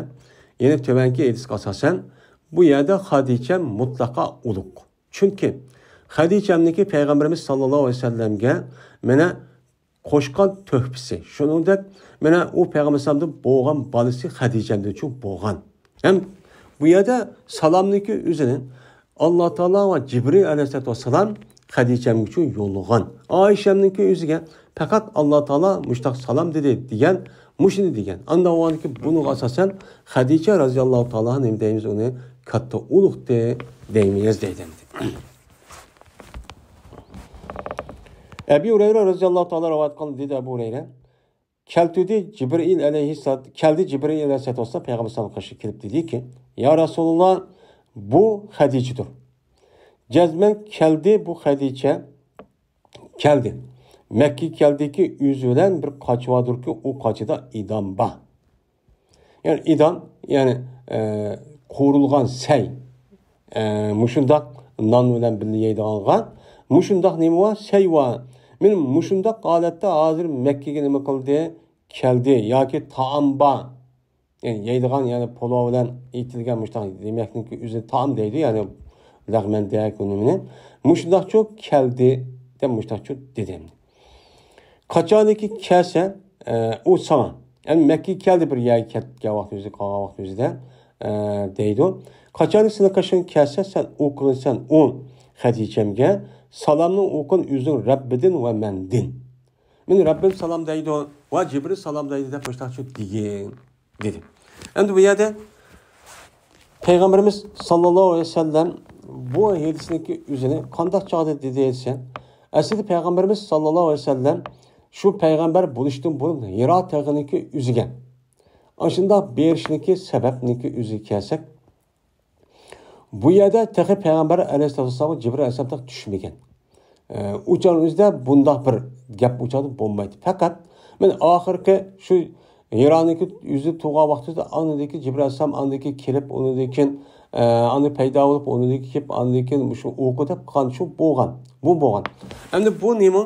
يەنى تۆۋەنكى ھەدىسكە ئاساسەن، بۇ يەردە خەدىچە مۇتلەقا ئۇلۇغ. چۈنكى خەدىچەمنىڭكى پەيغەمبىرىمىز ساللاللاھۇ ئەلەيھى ۋەسەللەمگە مانا قوشقان تۆھپىسى. شۇنىڭدەك مانا ئۇ پەيغەمبەر ئەلەيھىسسالامدىن بولغان بالىسى خەدىچەمدىنچۇ بولغان. ھەم بۇ يەردە سالامنىڭكى ئۆزىنى ئاللا تائالا ۋە جىبرىل ئەلەيھىسسالاتۇ ۋەسسالام خەدىچەمگىچۇ يوللىغان. ئائىشەمنىڭكى ئۆزىگە پەقەت ئاللا تائالا مۇشتاق سالام دېدى دېگەن، مۇشۇنى دېگەن. ئاندىن بۇنىڭغا ئاساسەن خەدىچە رازىياللاھۇ تائالا نېمە دەيمىز، ئۇنى كاتتا ئۇلۇغتى دەيمىز دەيدۇ. ئەبى ھۇرەيرە رازىياللاھۇ تائالا رىۋايەت قىلدى، دېدى ئەبۇ ھۇرەيرە، كەلتۈدى جىبرىئىل ئەلەيھىسسالام، كەلدى جىبرىئىل ئەلەيھىسسالاتۇ ۋەسسالام پەيغەمبەر ساللاللاھۇ ئەلەيھى ۋەسەللەمگە كېلىپ دېدىكى، يا رەسۇلاللا، بۇ خەدىچىدۇر. جەزمەن كەلدى، بۇ خەدىچە كەلدى. مەككىگە كەلدىكى، ئۆزى بىلەن بىر قاچا باردۇركى، ئۇ قاچىدا ئىدام بار. يەنى ئىدام، يەنى، ئە، قورۇلغان سەي. ئە، مۇشۇنداق نان بىلەن بىللە يەيدىغانغا مۇشۇنداق نېمە بار؟ سەي بار. مېنىڭ مۇشۇنداق ھالەتتە ھازىر مەككىگە نېمە قىلدى؟ كەلدى ياكى تائام بار. يەنى يەيدىغان، يەنى پولۇ بىلەن ئېتىلگەن مۇشۇنداق يېمەكنىڭكى ئۆزىنى تائام دەيدۇ، يەنى لەغمەندەك بۇ نېمىنى. مۇشۇنداقچۇ كەلدى دەپ مۇشۇنداقچۇ دېدى. قاچانكى كەلسە، ئە، ئۇ ساڭا. يەنى مەككىگە كەلدى بىر يەرگە كەتكەن ۋاقتى ئۆزى، قالغان ۋاقتى ئۆزىدە، ئە، دەيدۇ. قاچانكى سېنىڭ قېشىڭغا كەلسە، سەن ئوقۇغىن، سەن ئۇ خەدىچەمگە سالامنى ئوقۇغىن ئۆزۈڭ رەببىدىن ۋە مەندىن. مېنى رەببىم سالام دەيدۇ ۋە جىبرىل سالام دەيدۇ دەپ مۇشۇنداقچۇ دېگىن. دېدى. ئەمدى بۇ يەردە پەيغەمبىرىمىز ساللاللاھۇ ئەلەيھى ۋەسەللەم بۇ ھەدىسنىڭكى ئۆزىنى قانداق چاغدا دېدى دېسە، ئەسلىدە پەيغەمبىرىمىز ساللاللاھۇ ئەلەيھى ۋەسەللەم شۇ پەيغەمبەر بولۇشتىن بۇرۇن ھىرا تېغىنىڭكى ئۆزىگە ئاشۇنداق بېرىشنىڭكى سەۋەبنىڭكى ئۆزىگە كەلسەك، بۇ يەردە تېخى پەيغەمبەر ئەلەيھىسسالاتۇ ۋەسسالامغا جىبرىل ئەلەيھىسسالام تېخى چۈشمىگەن. ئە، ئۇ چاغنىڭ ئۆزىدە بۇنداق بىر گەپ ئۇ چاغدا بولمايتتى. پەقەت مەن ئاخىرقى شۇ ھىرانىڭكى ئۆزى تۇرغان ۋاقتىدا ئاندىكى جىبرىل ئەلەيھىسسالام ئاندىكى كېلىپ، ئۇنىڭدىن كېيىن، ئە، ئاندىن پەيدا بولۇپ، ئۇنىڭدىن كېيىن، ئاندىن كېيىن مۇشۇ ئوقۇ دەپ قىلغان شۇ بولغان. بۇ بولغان. ئەمدى بۇ نېمە؟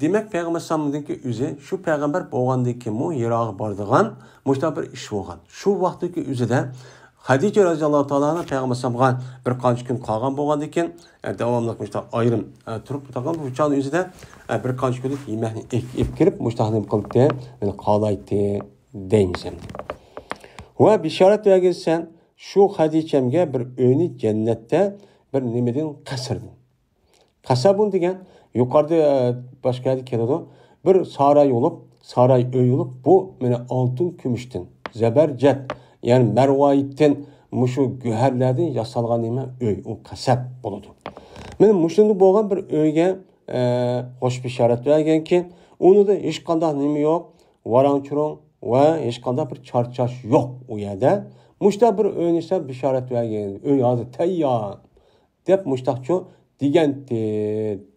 دېمەك، پەيغەمبەر ئەلەيھىسسالامنىڭكى ئۆزى شۇ پەيغەمبەر بولغاندىن كېيىنمۇ ھىراغا بارىدىغان مۇشۇنداق بىر ئىش بولغان. شۇ ۋاقىتتىكى ئۆزىدە خەدىچە رەزىياللاھۇ تائالا ئەنھا پەيغەمبەر ئەلەيھىسسالامغا بىر قانچە كۈن قالغان بولغاندىن كېيىن، ئە، داۋاملىق مۇشۇنداق ئايرىم، ئە، تۇرۇپ تۇرغان بۇ چاغنىڭ ئۆزىدە، ئە، بىر قانچە كۈنلۈك يېمەكنى ئېلىپ كىرىپ، مۇشۇنداق نېمە قىلدى، مېنى قالايتتى دەيمىز ئەمدى. ۋە بېشارەت بەرگىنسەن شۇ خەدىچەمگە بىر ئۆينى جەننەتتە بىر نېمىدىن، قەسىردىن. قەسەبۇن دېگەن يۇقىرىدا، ئە، باشقا يەردە كېلىدۇ. بىر ساراي بولۇپ، ساراي ئۆي بولۇپ، بۇ مانا ئالتۇن كۈمۈشتىن، زەبەرجەت، يەنى مەرۋايىتتىن، مۇشۇ گۆھەرلەردىن ياسالغان نېمە ئۆي، ئۇ قەسەب بولىدۇ. مانا مۇشۇنداق بولغان بىر ئۆيگە، ئە، خوش بېشارەت بەرگەنكى، ئۇنىڭدا ھېچقانداق نېمە يوق، ۋاراڭ-چۇرۇڭ ۋە ھېچقانداق بىر چارچاش يوق ئۇ يەردە. مۇشۇنداق بىر ئۆينى سەن بېشارەت بەرگەن، ئۆي ھازىر تەييار. دەپ مۇشتاقچۇ دېگەنتى،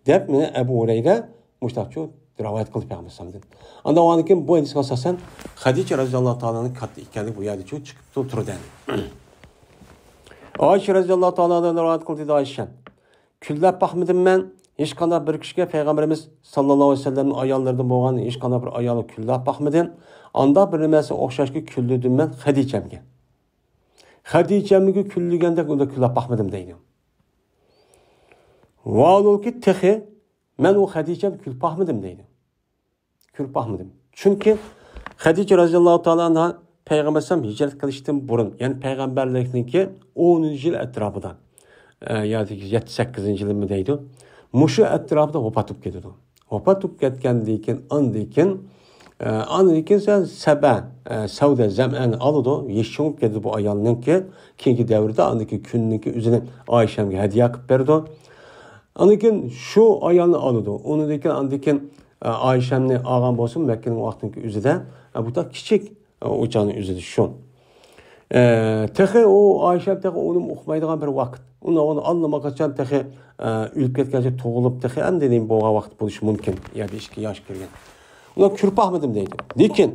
دەپ مانا ئەبۇ ھۇرەيرە مۇشتاقچۇ رىۋايەت قىلدى پەيغەمبەر ئەلەيھىسسالامدىن. ئاندىن كېيىن بۇ ھەدىسكە ئاساسەن خەدىچە رەزىياللاھۇ تائالانىڭ كاتتا ئىكەنلىكى بۇ يەردە چىقىپ تۇرىدۇ. ئائىشە رەزىياللاھۇ تائالا ئەنھادىن رىۋايەت قىلدى، دېدى ئائىشە، كۈنلەپ باقمىدىم مەن ھېچقانداق بىر كىشىگە، پەيغەمبىرىمىز ساللاللاھۇ ئەلەيھى ۋەسەللەمنىڭ ئاياللىرىدىن بولغان ھېچقانداق بىر ئايالغا كۈنلەپ باقمىدىم. ئانداق بىر نېمەسىگە ئوخشاشكى كۈنلىدىم مەن خەدىچەمگە. خەدىچەمگە كۈنلىگەندەك ئۇندا كۈنلەپ باقمىدىم دەيدۇ. ۋاھالۇكى تېخى مەن ئۇ خەدىچەمگە كۈلۈپ باقمىدىم دەيدۇ. كۈلۈپ باقمىدىم. چۈنكى خەدىچە رەزىياللاھۇ تائالا ئەنھا پەيغەمبەر ئەلەيھىسسالام ھىجرەت قىلىشتىن بۇرۇن، يەنى پەيغەمبەرلىكنىڭكى ئونىنچى يىل ئەتراپىدا، ئە، ياكى يەتتە سەككىزىنچى يىلىمۇ دەيدۇ. مۇشۇ ئەتراپىدا ۋاپات بولۇپ كېتىدۇ. ۋاپات بولۇپ كەتكەندىن كېيىن، ئاندىن كېيىن، ئە، ئاندىن كېيىن سەن سەبە، ئە، سەۋدە، زەمئەنى ئالىدۇ. يېشى چوڭىيىپ كېتىدۇ بۇ ئايالنىڭكى. كېيىنكى دەۋردە ئاندىكى كۈننىڭكى ئۆزىنى ئائىشەمگە ھەدىيە قىلىپ بېرىدۇ. ئاندىن كېيىن شۇ ئايالنى ئالىدۇ. ئۇنىڭدىن كېيىن، ئاندىن كېيىن، ئە، ئائىشەمنى ئالغان بولسىمۇ، مەككىنىڭ ۋاقتىنىڭكى ئۆزىدە، ئە، بۇ تا كىچىك، ئە، ئۇ چاغنىڭ ئۆزىدە شۇ. ئە، تېخى ئۇ ئائىشەم تېخى ئۇنىمۇ ئۇقمايدىغان بىر ۋاقىت. ئۇنى، ئۇنى ئاللىماقاچان تېخى، ئە، ئۆلۈپ كەتكەنچە تۇغۇلۇپ، تېخى ئەمدى نېمە بولغان ۋاقىت بولۇشى مۇمكىن. يا بىر ئىككى ياش كىرگەن. ئۇنى كۆرۈپ باقمىدىم دەيدۇ. لېكىن،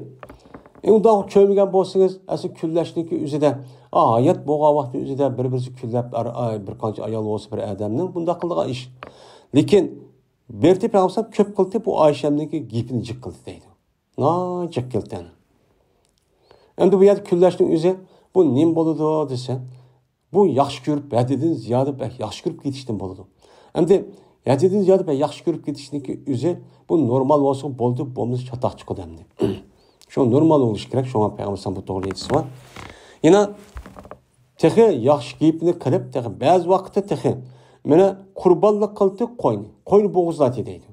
ئۇنداق كۆرمىگەن بولسىڭىز، ئەسلى كۈنلەشنىڭكى ئۆزىدە، ئا، ھايات بولغان ۋاقتى ئۆزىدە بىر-بىرسى كۈنلەپ، ئار-، ئا، بىر قانچە ئايال بولسا بىر ئادەمنىڭ بۇنداق قىلىدىغان ئىش. لېكىن، بېرىتىپ پەيغەمبەر كۆپ قىلدى، بۇ ئائىشەمنىڭكى گېپىنى جىق قىلدى دەيدۇ. ناجىق قىلدى. ئەمدى بۇ يەردە كۈنلەشنىڭ ئۆزى، بۇ نېمە بولىدۇ دېسە، بۇ ياخشى كۆرۈپ، ھەددىدىن زىيادە بەك ياخشى كۆرۈپ كېتىشتىن بولىدۇ. ئەمدى ھەددىدىن زىيادە بەك ياخشى كۆرۈپ كېتىشنىڭكى ئۆزى، بۇ نورمال بولسا بولدى، بولمىسا چاتاق چىقىدۇ ئەمدى. شۇ نورمال بولۇشى كېرەك، شۇڭا پەيغەمبەر ئەلەيھىسسالام بۇ توغرىلىق ئېيتىشى بار. يەنە تېخى ياخشى گېپىنى قىلىپ، تېخى بەزى ۋاقىتتا تېخى، مانا، قۇربانلىق قىلدى قوينى، قوينى بوغۇزلاتتى دەيدۇ.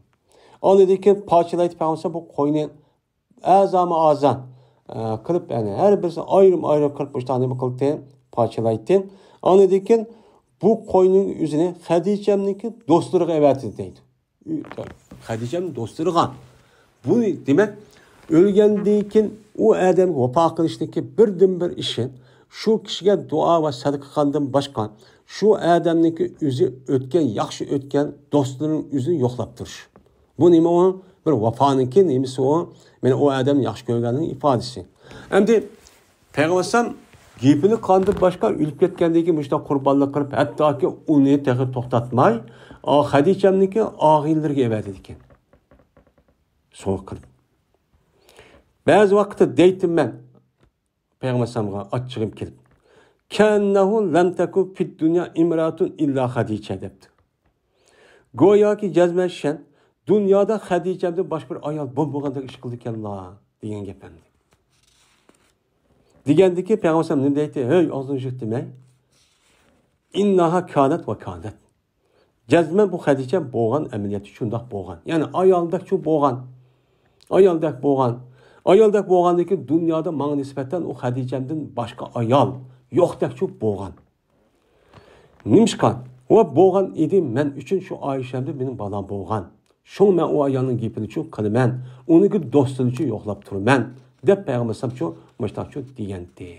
ئاندىن كېيىن پارچىلايتتى پەيغەمبەر، بۇ قوينى ئەزامۇ ئەزا، ئە، قىلىپ، يەنى ھەر بىرسىنى ئايرىم-ئايرىم قىلىپ، مۇشۇنداق نېمە قىلدى؟ پارچىلايتتى. ئاندىن كېيىن بۇ قوينىڭ ئۆزىنى خەدىچەمنىڭكى دوستلىرىغا ئەۋەتتى دەيدۇ. خەدىچەمنىڭ دوستلىرىغا. بۇ دېمەك، ئۆلگەندىن كېيىن ئۇ ئادەمگە ۋاپا قىلىشتىكى بىردىنبىر ئىشى، شۇ كىشىگە دۇئا ۋە سەدىقە قىلغاندىن باشقا، شۇ ئادەمنىڭكى ئۆزى ئۆتكەن، ياخشى ئۆتكەن دوستلىرىنىڭ ئۆزىنى يوقلاپ تۇرۇش. بۇ نېمە ئۇ؟ بىر ۋاپانىڭكى نېمىسى ئۇ؟ مانا ئۇ ئادەمنى ياخشى كۆرگەننىڭ ئىپادىسى. ئەمدى پەيغەمبەر ئەلەيھىسسالام گېپىنى قىلغاندىن باشقا، ئۆلۈپ كەتكەندىن كېيىن مۇشۇنداق قۇربانلىق قىلىپ، ھەتتاكى ئۇنى تېخى توختاتماي، ئا، خەدىچەمنىڭكى ئاغىنىلىرىگە ئەۋەتىدىكەن. سوۋغا قىلىپ. بەزى ۋاقىتتا دەيتتىم مەن پەيغەمبەر ئەلەيھىسسالامغا ئاچچىقىم كېلىپ، كەننەھۇ لەم تەكۇن فىد دۇنيا ئىمراتۇن ئىللا خەدىچە دەپتۇ. گوياكى جەزمەن شەن دۇنيادا خەدىچەمدىن باشقا بىر ئايال بولمىغاندەك ئىش قىلىدىكەنلا دېگەن گەپ ئەمدى. دېگەندىكى پەيغەمبەر ئەلەيھىسسالام نېمە دەيتتى؟ ھەي، ئاغزىنى يىغىپ دېمەي. ئىنناھا كانەت ۋە كانەت. جەزمەن بۇ خەدىچە بولغان، ئەمەلىيەتتە شۇنداق بولغان. يەنى ئايالدەكچۇ بولغان. ئايالدەك بولغان. ئايالدەك بولغاندىن كېيىن دۇنيادا ماڭا نىسبەتەن ئۇ خەدىچەمدىن باشقا ئايال يوقتەكچۇ بولغان. نېمىشقا؟ ۋە بولغان ئىدى، مەن ئۈچۈن شۇ ئائىشەمدە مېنىڭ بالام بولغان. شۇڭا مەن ئۇ ئايالنىڭ گېپىنىچۇ قىلىمەن، ئۇنىڭكى دوستىنىچۇ يوقلاپ تۇرىمەن، دەپ پەيغەمبەر ئەلەيھىسسالامچۇ مۇشتاقچۇ دېگەنتى،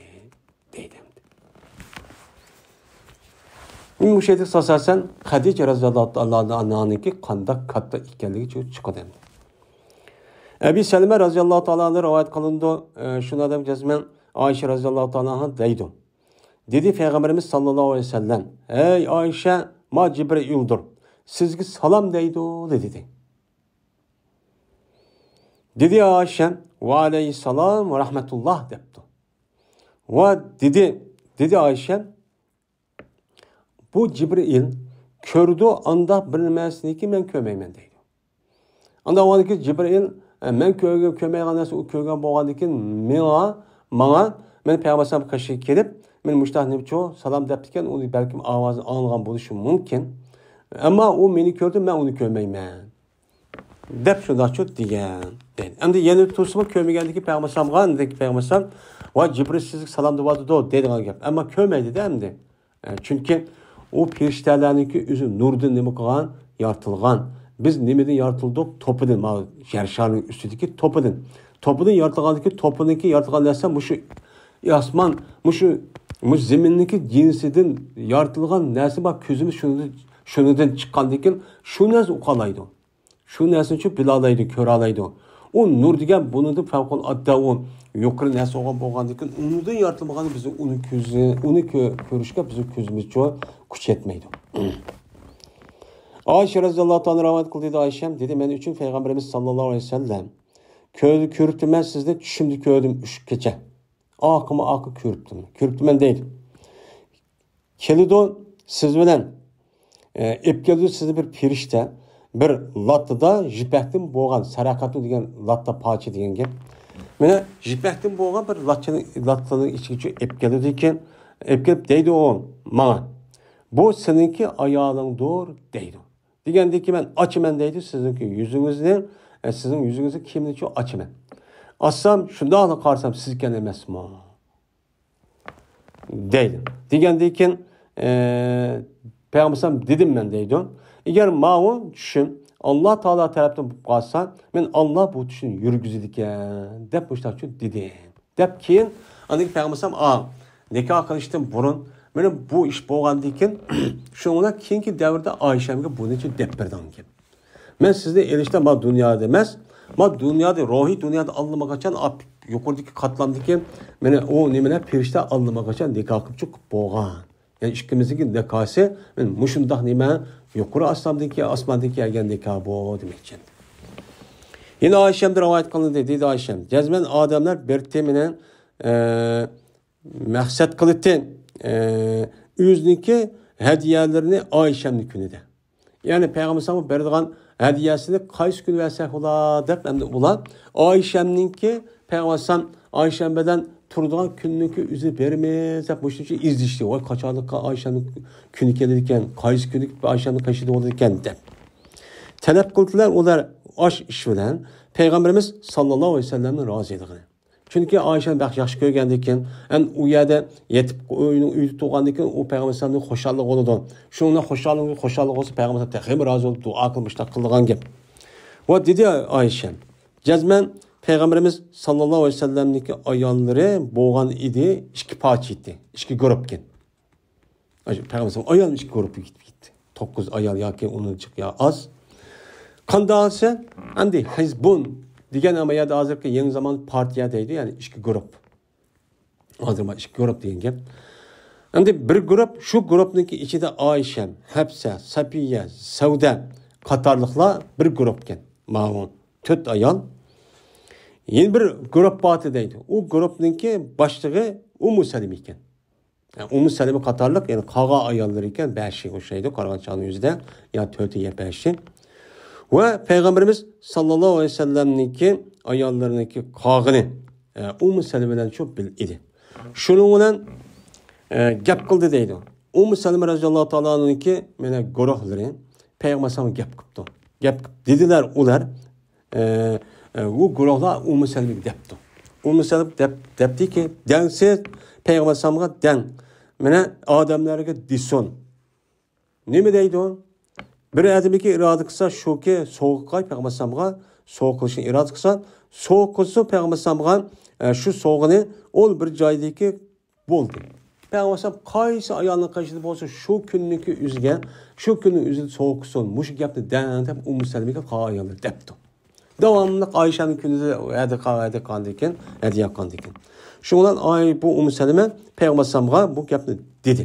دەيدۇ. مۇشۇ يەردە ئاساسەن خەدىچە رەزىياللاھۇ تائالا ئەنھانىڭكى قانداق كاتتا ئىكەنلىكى چىقىدۇ ئەمدى. ئەبى سەلمە رەزىياللاھۇ تائالا ئەنھۇ رىۋايەت قىلىنىدۇ، ئە، شۇنىڭ ئادەم جەزمەن ئائىشە رەزىياللاھۇ تائالا ئەنھا دەيدۇ. دېدى پەيغەمبىرىمىز ساللاللاھۇ ئەلەيھى ۋەسەللەم، ھەي ئائىشە، ما جىبرىئىلدۇر، سىزگە سالام دەيدۇ، دېدى. دېدى ئائىشە، ۋەئەلەيھىسسالام ۋە رەھمەتۇللاھ دەپتۇ. ۋە دېدى، دېدى ئائىشەم، بۇ جىبرىئىل كۆرىدۇ، ئانداق بىر نەرسىنىكى مەن كۆرمەيمەن دەيدۇ. ئاندىن ئاۋۋالقى جىبرىئىل، ئە، مەن كۆرگەن، كۆرمەيدىغان نەرسە ئۇ كۆرگەن بولغاندىن كېيىن ماڭا، ماڭا، مەن پەيغەمبەر ئەلەيھىسسالام قېشىغا كېلىپ، مەن مۇشۇنداق نېمىچۇ سالام دەپتىكەن، ئۇنى بەلكىم ئاۋازىنى ئاڭلىغان بولۇشى مۇمكىن. ئەمما ئۇ مېنى كۆردى، مەن ئۇنى كۆرمەيمەن دەپ شۇنداقچۇ دېگەن دەيدۇ. ئەمدى يەنە تۇرسىمۇ كۆرمىگەندىكى پەيغەمبەر ئەلەيھىسسالامغا، ئەمدى پەيغەمبەر ئەلەيھىسسالام، ۋاي جىبرىل سىزگە سالام دەۋاتىدۇ دەيدىغان گەپ. ئەمما كۆرمەيدۇ-دە ئەمدى. ئە، چۈنكى ئۇ پەرىشتەلەرنىڭكى ئۆزى نۇردىن نېمە قىلغان؟ يارىتىلغان. بىز نېمىدىن يارىتىلدۇق؟ توپىدىن، مانا يەر شارىنىڭ ئۈستىدىكى توپىدىن. توپىدىن يارىتىلغاندىكى، توپىنىڭكى يارىتىلغان نەرسە مۇشۇ ئاسمان، مۇشۇ، مۇشۇ زېمىننىڭكى جىنسىدىن يارىتىلغان نەرسە بار، كۆزىمىز شۇنىدىن، شۇنىدىن چىققاندىن كېيىن شۇ نەرسە ئۇقالايدۇ. شۇ نەرسىنى شۇ بىلالايدۇ، كۆرالايدۇ. ئۇ نۇر دېگەن بۇنىڭدىن پەۋقۇلئاددە ئۇ يۇقىرى نەرسە بولغان بولغاندىن كېيىن، ئۇنىڭدىن يارىتىلمىغان بىز ئۇنى كۆزى، ئۇنى كۆ-، كۆرۈشكە بىزنىڭ كۆزىمىزچۇ كۈچ يەتمەيدۇ. ئائىشە رەزىياللاھۇ تائالا رىۋايەت قىلدى، دېدى ئائىشەم، دېدى، مەن ئۈچۈن پەيغەمبىرىمىز ساللاللاھۇ ئەلەيھى ۋەسەللەم كۆردى، كۆرۈپتىمەن سىزنى، چۈشۈمدە كۆردۈم ئۈچ كېچە. ئاقىمۇ ئاقى كۆرۈپتىمەن، كۆرۈپتىمەن دەيدۇ. كېلىدۇ سىز بىلەن، ئە، ئېلىپ كېلىدۇ سىزنى بىر پەرىشتە، بىر لاتىدا يىپەكتىن بولغان، سەرەقەتۇ دېگەن لاتا پارچە دېگەن گەپ. مانا يىپەكتىن بولغان بىر لاتچىنى، لاتىنىڭ ئىچىگىچۇ ئېلىپ كېلىدىكەن، ئېلىپ كېلىپ دەيدۇ ئۇ ماڭا، بۇ سېنىڭكى ئايالىڭدۇر دەيدۇ. دېگەندىن كېيىن مەن ئاچىمەن دەيدۇ سىزنىڭكى يۈزىڭىزنى، ئە، سىزنىڭ يۈزىڭىزنى كىيىمنىچۇ ئاچىمەن. ئاچسام شۇنداقلا قارىسام سىزكەن ئەمەسمۇ؟ دەيدۇ. دېگەندىن كېيىن، ئە، پەيغەمبەر ئەلەيھىسسالام دېدىم مەن دەيدۇ. ئەگەر ماۋۇ چۈشۈم ئاللا تائالا تەرەپتىن بولۇپ قالسا، مەن ئاللا بۇ چۈشنى يۈرگۈزىدىكەن دەپ مۇشۇنداق دېدى. دەپ كېيىن، ئاندىن كېيىن پەيغەمبەر ئەلەيھىسسالام، ئا، نىكاھ قىلىشتىن بۇرۇن، مانا بۇ ئىش بولغاندىن كېيىن، شۇنىڭ بىلەن كېيىنكى دەۋردە ئائىشەمگە بۇنى دەپ بەردىڭكەن. مەن سىزنى ئېلىشتا ما دۇنيادا ئەمەس، ما دۇنيادا، روھىي دۇنيادا ئاللىماقاچان ئاپ-، يۇقىرىدىكى قاتلامدىكى، مانا ئۇ نېمىلەر پەرىشتە ئاللىماقاچان نىكاھ قىلىپ چىقىپ بولغان. يەنى ئىككىمىزنىڭكى نىكاھسى، مانا مۇشۇنداق نېمە، يۇقىرى ئاسماندىكى، ئاسماندىكى كەلگەن نىكاھ بۇ دېمەكچى. يەنە ئائىشەمدىن رىۋايەت قىلىندى، دېدى ئائىشەم، جەزمەن ئادەملەر بىر تېمىنى، ئە، مەقسەت قىلىتتى، ئە، ئۆزىنىڭكى ھەدىيەلىرىنى ئائىشەمنىڭ كۈنىدە. يەنى پەيغەمبەر ئەلەيھىسسالامغا بېرىدىغان ھەدىيەسىنى قايسى كۈنى بەرسەك بولا دەپ، ئەمدى ئۇلار ئائىشەمنىڭكى پەيغەمبەر ئەلەيھىسسالام ئائىشەم بىلەن تۇرىدىغان كۈننىڭكى ئۆزىنى بېرىمىز دەپ مۇشۇنچە ئىزدىشتى. ۋاي، قاچانلىققا ئائىشەمنىڭ كۈنى كېلىدىكەن، قايسى كۈنى ئائىشەمنىڭ قېشىدا بولىدىكەن دەپ تەلەپ قىلدىلەر. ئۇلار ئاش ئىش بىلەن پەيغەمبىرىمىز ساللاللاھۇ ئەلەيھى ۋەسەللەمنىڭ رازىلىقىنى. چۈنكى ئائىشەنى بەك ياخشى كۆرگەندىكىن، ئەن ئۇ يەردە يېتىپ، ئۆينىڭ ئۆيدە تۇرغاندىكىن، ئۇ پەيغەمبەر ئەلەيھىسسالامنىڭ خۇشاللىقى بولىدۇ. شۇنىڭ بىلەن خۇشاللىقى، خۇشاللىقى بولسا، پەيغەمبەر ئەلەيھىسسالام تېخىمۇ رازى بولۇپ، دۇئا قىلىپ، مۇشۇنداق قىلىدىغان گەپ. ۋە دېدى ئائىشە، جەزمەن پەيغەمبىرىمىز ساللاللاھۇ ئەلەيھى ۋەسەللەمنىڭكى ئاياللىرى بولغان ئىدى، ئىككى پارچە ئىدى، ئىككى گۇرۇپكەن. پەيغەمبەر ئايال ئىككى گۇرۇپپا كېتىپ كەتتى. توققۇز ئايال ياكى ئۇنىڭ جىق يا ئاز. قانداقسى، ئەمدى ھىزبۇن دېگەن، ئەمما يەردە ھازىرقى يېڭى زامان پارتىيە دەيدۇ، يەنى ئىككى گۇرۇپپا. ھازىر مانا ئىككى گۇرۇپپا دېگەن گەپ. ئەمدى بىر گۇرۇپ، شۇ گۇرۇپنىڭكى ئىچىدە ئائىشە، ھەپسە، سەپىيە، سەۋدە قاتارلىقلار بىر گۇرۇپكەن. ماۋۇ تۆت ئايال. يەنە بىر گۇرۇپ بار دەيدۇ. ئۇ گۇرۇپنىڭكى باشلىقى ئۇممۇ سەلىمە ئىكەن. ئۇممۇ سەلىمە قاتارلىق، يەنى قالغان ئاياللىرى ئىكەن، بەشى ئوخشايدۇ، قارىغان چاغنىڭ ئۆزىدە يا تۆتى يا بەشى. ۋە پەيغەمبىرىمىز ساللاللاھۇ ئەلەيھى ۋەسەللەمنىڭكى ئاياللىرىنىڭكى قالغىنى، ئە، ئۇممۇ سەلىمە بىلەن شۇ بىر ئىدى. شۇنىڭ بىلەن، ئە، گەپ قىلدى دەيدۇ. ئۇممۇ سەلىمە رەزىياللاھۇ تائالا ئەنھۇنىڭكى مانا گۇرۇھلىرى پەيغەمبەر ئەلەيھىسسالامغا گەپ قىپتۇ. گەپ قىپ دېدىلەر ئۇلار. ئە، ئە، ئۇ گۇرۇھلار ئۇممۇ سەلىمىگە دەپتۇ. ئۇممۇ سەلىمە دەپ، دەپتىكى، دەڭسىز پەيغەمبەر ئەلەيھىسسالامغا دەڭ. مانا ئادەملەرگە دېسۇن. نېمە دەيدۇ؟ بىر ئادەمگە ئىرادە قىلسا شۇكى سوۋغا قىلاي پەيغەمبەر ئەلەيھىسسالامغا، سوۋغا قىلىشنى ئىرادە قىلسا، سوۋغا قىلسۇن پەيغەمبەر ئەلەيھىسسالامغا، ئە، شۇ سوۋغىنى ئۇ بىر جايدىكى بولدى. پەيغەمبەر ئەلەيھىسسالام قايسى ئايالنىڭ قېشىدا بولسا، شۇ كۈننىڭكى ئۆزىگە، شۇ كۈننىڭ ئۆزىدە سوۋغا قىلسۇن، مۇشۇ گەپنى دەڭ دەپ ئۇممۇ سەلىمىگە قالغان ئاياللار دەپتۇ. داۋاملىق ئائىشەنىڭ كۈنىدە ھەدىيە قىلغاندىكىن، ھەدىيە قىلغاندىكىن. شۇنىڭ بىلەن ئاي-، بۇ ئۇممۇ سەلىمە پەيغەمبەر ئەلەيھىسسالامغا بۇ گەپنى دېدى.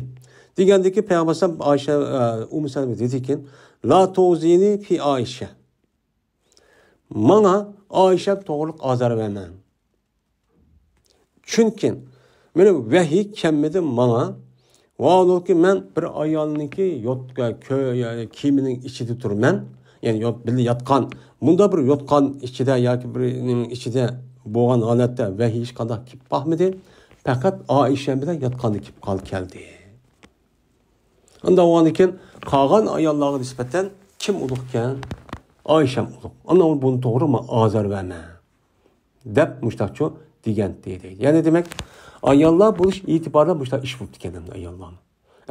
دېگەندىكى پەيغەمبەر ئەلەيھىسسالام ئائىشە، ئە، ئۇممۇ سەلىمە دېدىكىن، لا تؤذيني في عائشة. ماڭا ئائىشەم توغرىلىق ئازار بەرمەڭ. چۈنكى مېنىڭ ۋەھىي كەلمىدى ماڭا. ۋاھالۇكى، مەن بىر ئايالنىڭكى يوتقا، كۆ-، يا-، كىيىمىنىڭ ئىچىدە تۇرىمەن. يەنى يوت-، بىللە ياتقان، مۇندا بىر يوتقان ئىچىدە ياكى بىرنىڭ ئىچىدە بولغان ھالەتتە ۋەھىي ھېچقانداق كېلىپ باقمىدى. پەقەت ئائىشەم بىلەن ياتقاندا كېلىپ قال-، كەلدى. ئاندىن ئۇنىڭدىن كېيىن قالغان ئاياللارغا نىسبەتەن كىم ئۇلۇغكەن؟ ئائىشەم ئۇلۇغ. ئانا بۇنى توغرا، ماڭا ئازار بەرمە، دەپ مۇشتاقچۇ دېگەنتى دەيدۇ. يەنى دېمەك، ئاياللار بولۇش ئېتىبارى بىلەن مۇشتاق ئىش بوپتىكەن ئەمدى ئاياللارمۇ.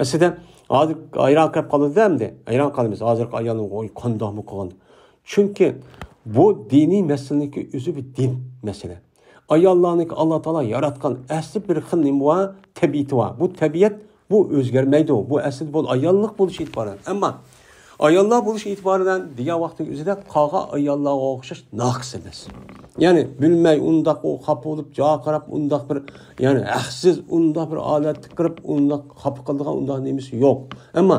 ئەسلىدە ھازىر ھەيران قېلىپ قالىدۇ ئەمدى. ھەيران قالىمىز. ھازىرقى ئايالنىڭ، ۋوي، قانداقمۇ قىلغان. چۈنكى بۇ دىنىي مەسىلىنىڭكى ئۆزى بىر دىن مەسىلە. ئاياللارنىڭكى ئاللا تائالا ياراتقان ئەسلى بىر خىل نېمە بار؟ تەبىئىتى بار. بۇ تەبىئەت، بۇ ئۆزگەرمەيدۇ. بۇ ئەسلىدە بۇ ئاياللىق بولۇش ئېتىبارى بىلەن. ئەمما ئاياللار بولۇش ئېتىبارى بىلەن دېگەن ۋاقىتنىڭ ئۆزىدە قالغان ئاياللارغا ئوخشاش ناقىس ئەمەس. يەنى بىلمەي ئۇنداق ئۇ خاپا بولۇپ، جاغا قاراپ ئۇنداق بىر، يەنى ھەقسىز ئۇنداق بىر ھالەتكە كىرىپ ئۇنداق خاپا قىلىدىغان ئۇنداق نېمىسى يوق. ئەمما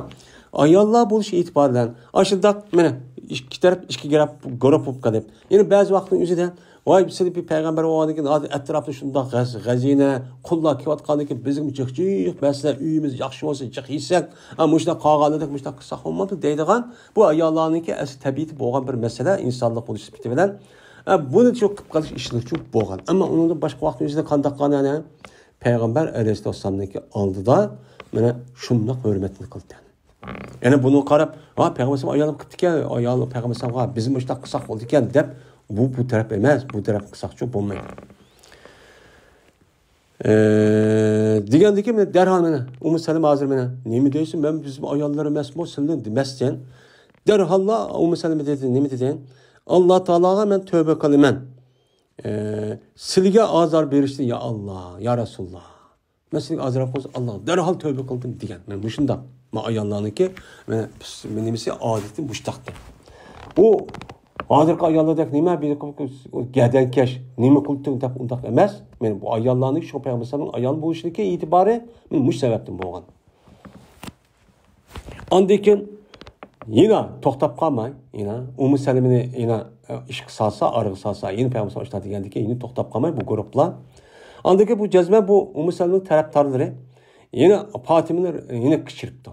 ئاياللار بولۇش ئېتىبارى بىلەن ئاشۇنداق مانا ئىككى تەرەپ، ئىككى گەپ، گۇرۇپ بولۇپ قېلىپ، يەنە بەزى ۋاقىتنىڭ ئۆزىدە، ۋاي، سىلى بىر پەيغەمبەر بولغاندىن كېيىن ھازىر ئەتراپتا شۇنداق غەز-، خەزىنە، قۇللار كېلىۋاتقاندىن كېيىن بىزگىمۇ جىق جىق بەرسىلە، ئۆيىمىز ياخشى بولسا جىق يېسەك، ھە، مۇشۇنداق قالغاندا مۇشۇنداق قىلساق بولمامدۇ دەيدىغان، بۇ ئاياللارنىڭكى ئەسلى تەبىئىتى بولغان بىر مەسىلە، ئىنسانلىق بولۇش سۈپىتى بىلەن. ھە، بۇنى شۇ قىلىپ قېلىش ئىشلىرى شۇ بولغان. ئەمما ئۇنىڭدىن باشقا ۋاقىتنىڭ ئۆزىدە قانداق قىلغان يەنە؟ پەيغەمبەر ئەلەيھىسسالامنىڭكى ئالدىدا مانا شۇنداق ھۆرمەتنى قىلدى. يەنە بۇنىڭغا قاراپ، ھا، پەيغەمبەر ئەلەيھىسسالام ئايالىم قىپتىكەن، ئايال پەيغەمبەر ئەلەيھىسسالامغا بىزمۇ مۇشۇنداق قىلساق بولىدىكەن دەپ، بۇ، بۇ تەرەپ ئەمەس، بۇ تەرەپ قىلساقچۇ بولمايدۇ. ئە، دېگەندىكىن مانا دەرھال مانا ئۇممۇ سەلەمە ھازىر مانا، نېمە دەيسىز، مەن بىزمۇ ئاياللار ئەمەسمۇ، سىلىنى دېمەستىن. دەرھاللا ئۇممۇ سەلەمە دېدى، نېمە دېدى؟ ئاللا تائالاغا مەن تۆبە قىلىمەن. ئە، سىلىگە ئازار بېرىشتىن، يا ئاللا، يا رەسۇلاللا. مەن سىزگە ئازراق بولسا ئاللاغا دەرھال تۆبە قىلدىم دېگەن. مانا مۇشۇنداق. مانا ئاياللارنىڭكى، مانا، نېمىسى، ئادىتى مۇشۇنداقتى. ئۇ ھازىرقى ئاياللاردەك نېمە، بىر گەدەنكەش، نېمە قىلدىڭ دەپ ئۇنداق ئەمەس. مانا بۇ ئاياللارنىڭ شۇ پەيغەمبەر ئەلەيھىسسالامنىڭ ئايال بولۇشىدىكى ئېتىبارى مانا مۇشۇ سەۋەبتىن بولغان. ئاندىن كېيىن يەنە توختاپ قالماي، يەنە ئۇممۇ سەلىمىنى يەنە ئىشقا سالسا، ئارىغا سالسا، يەنە پەيغەمبەر ئىشتا دېگەندىن كېيىن يەنە توختاپ قالماي بۇ گۇرۇپلا. ئاندىن كېيىن بۇ جەزمەن بۇ ئۇممۇ سەلىمىنىڭ تەرەپدارلىرى يەنە پاتىمىنى يەنە قىچىرىپتۇ.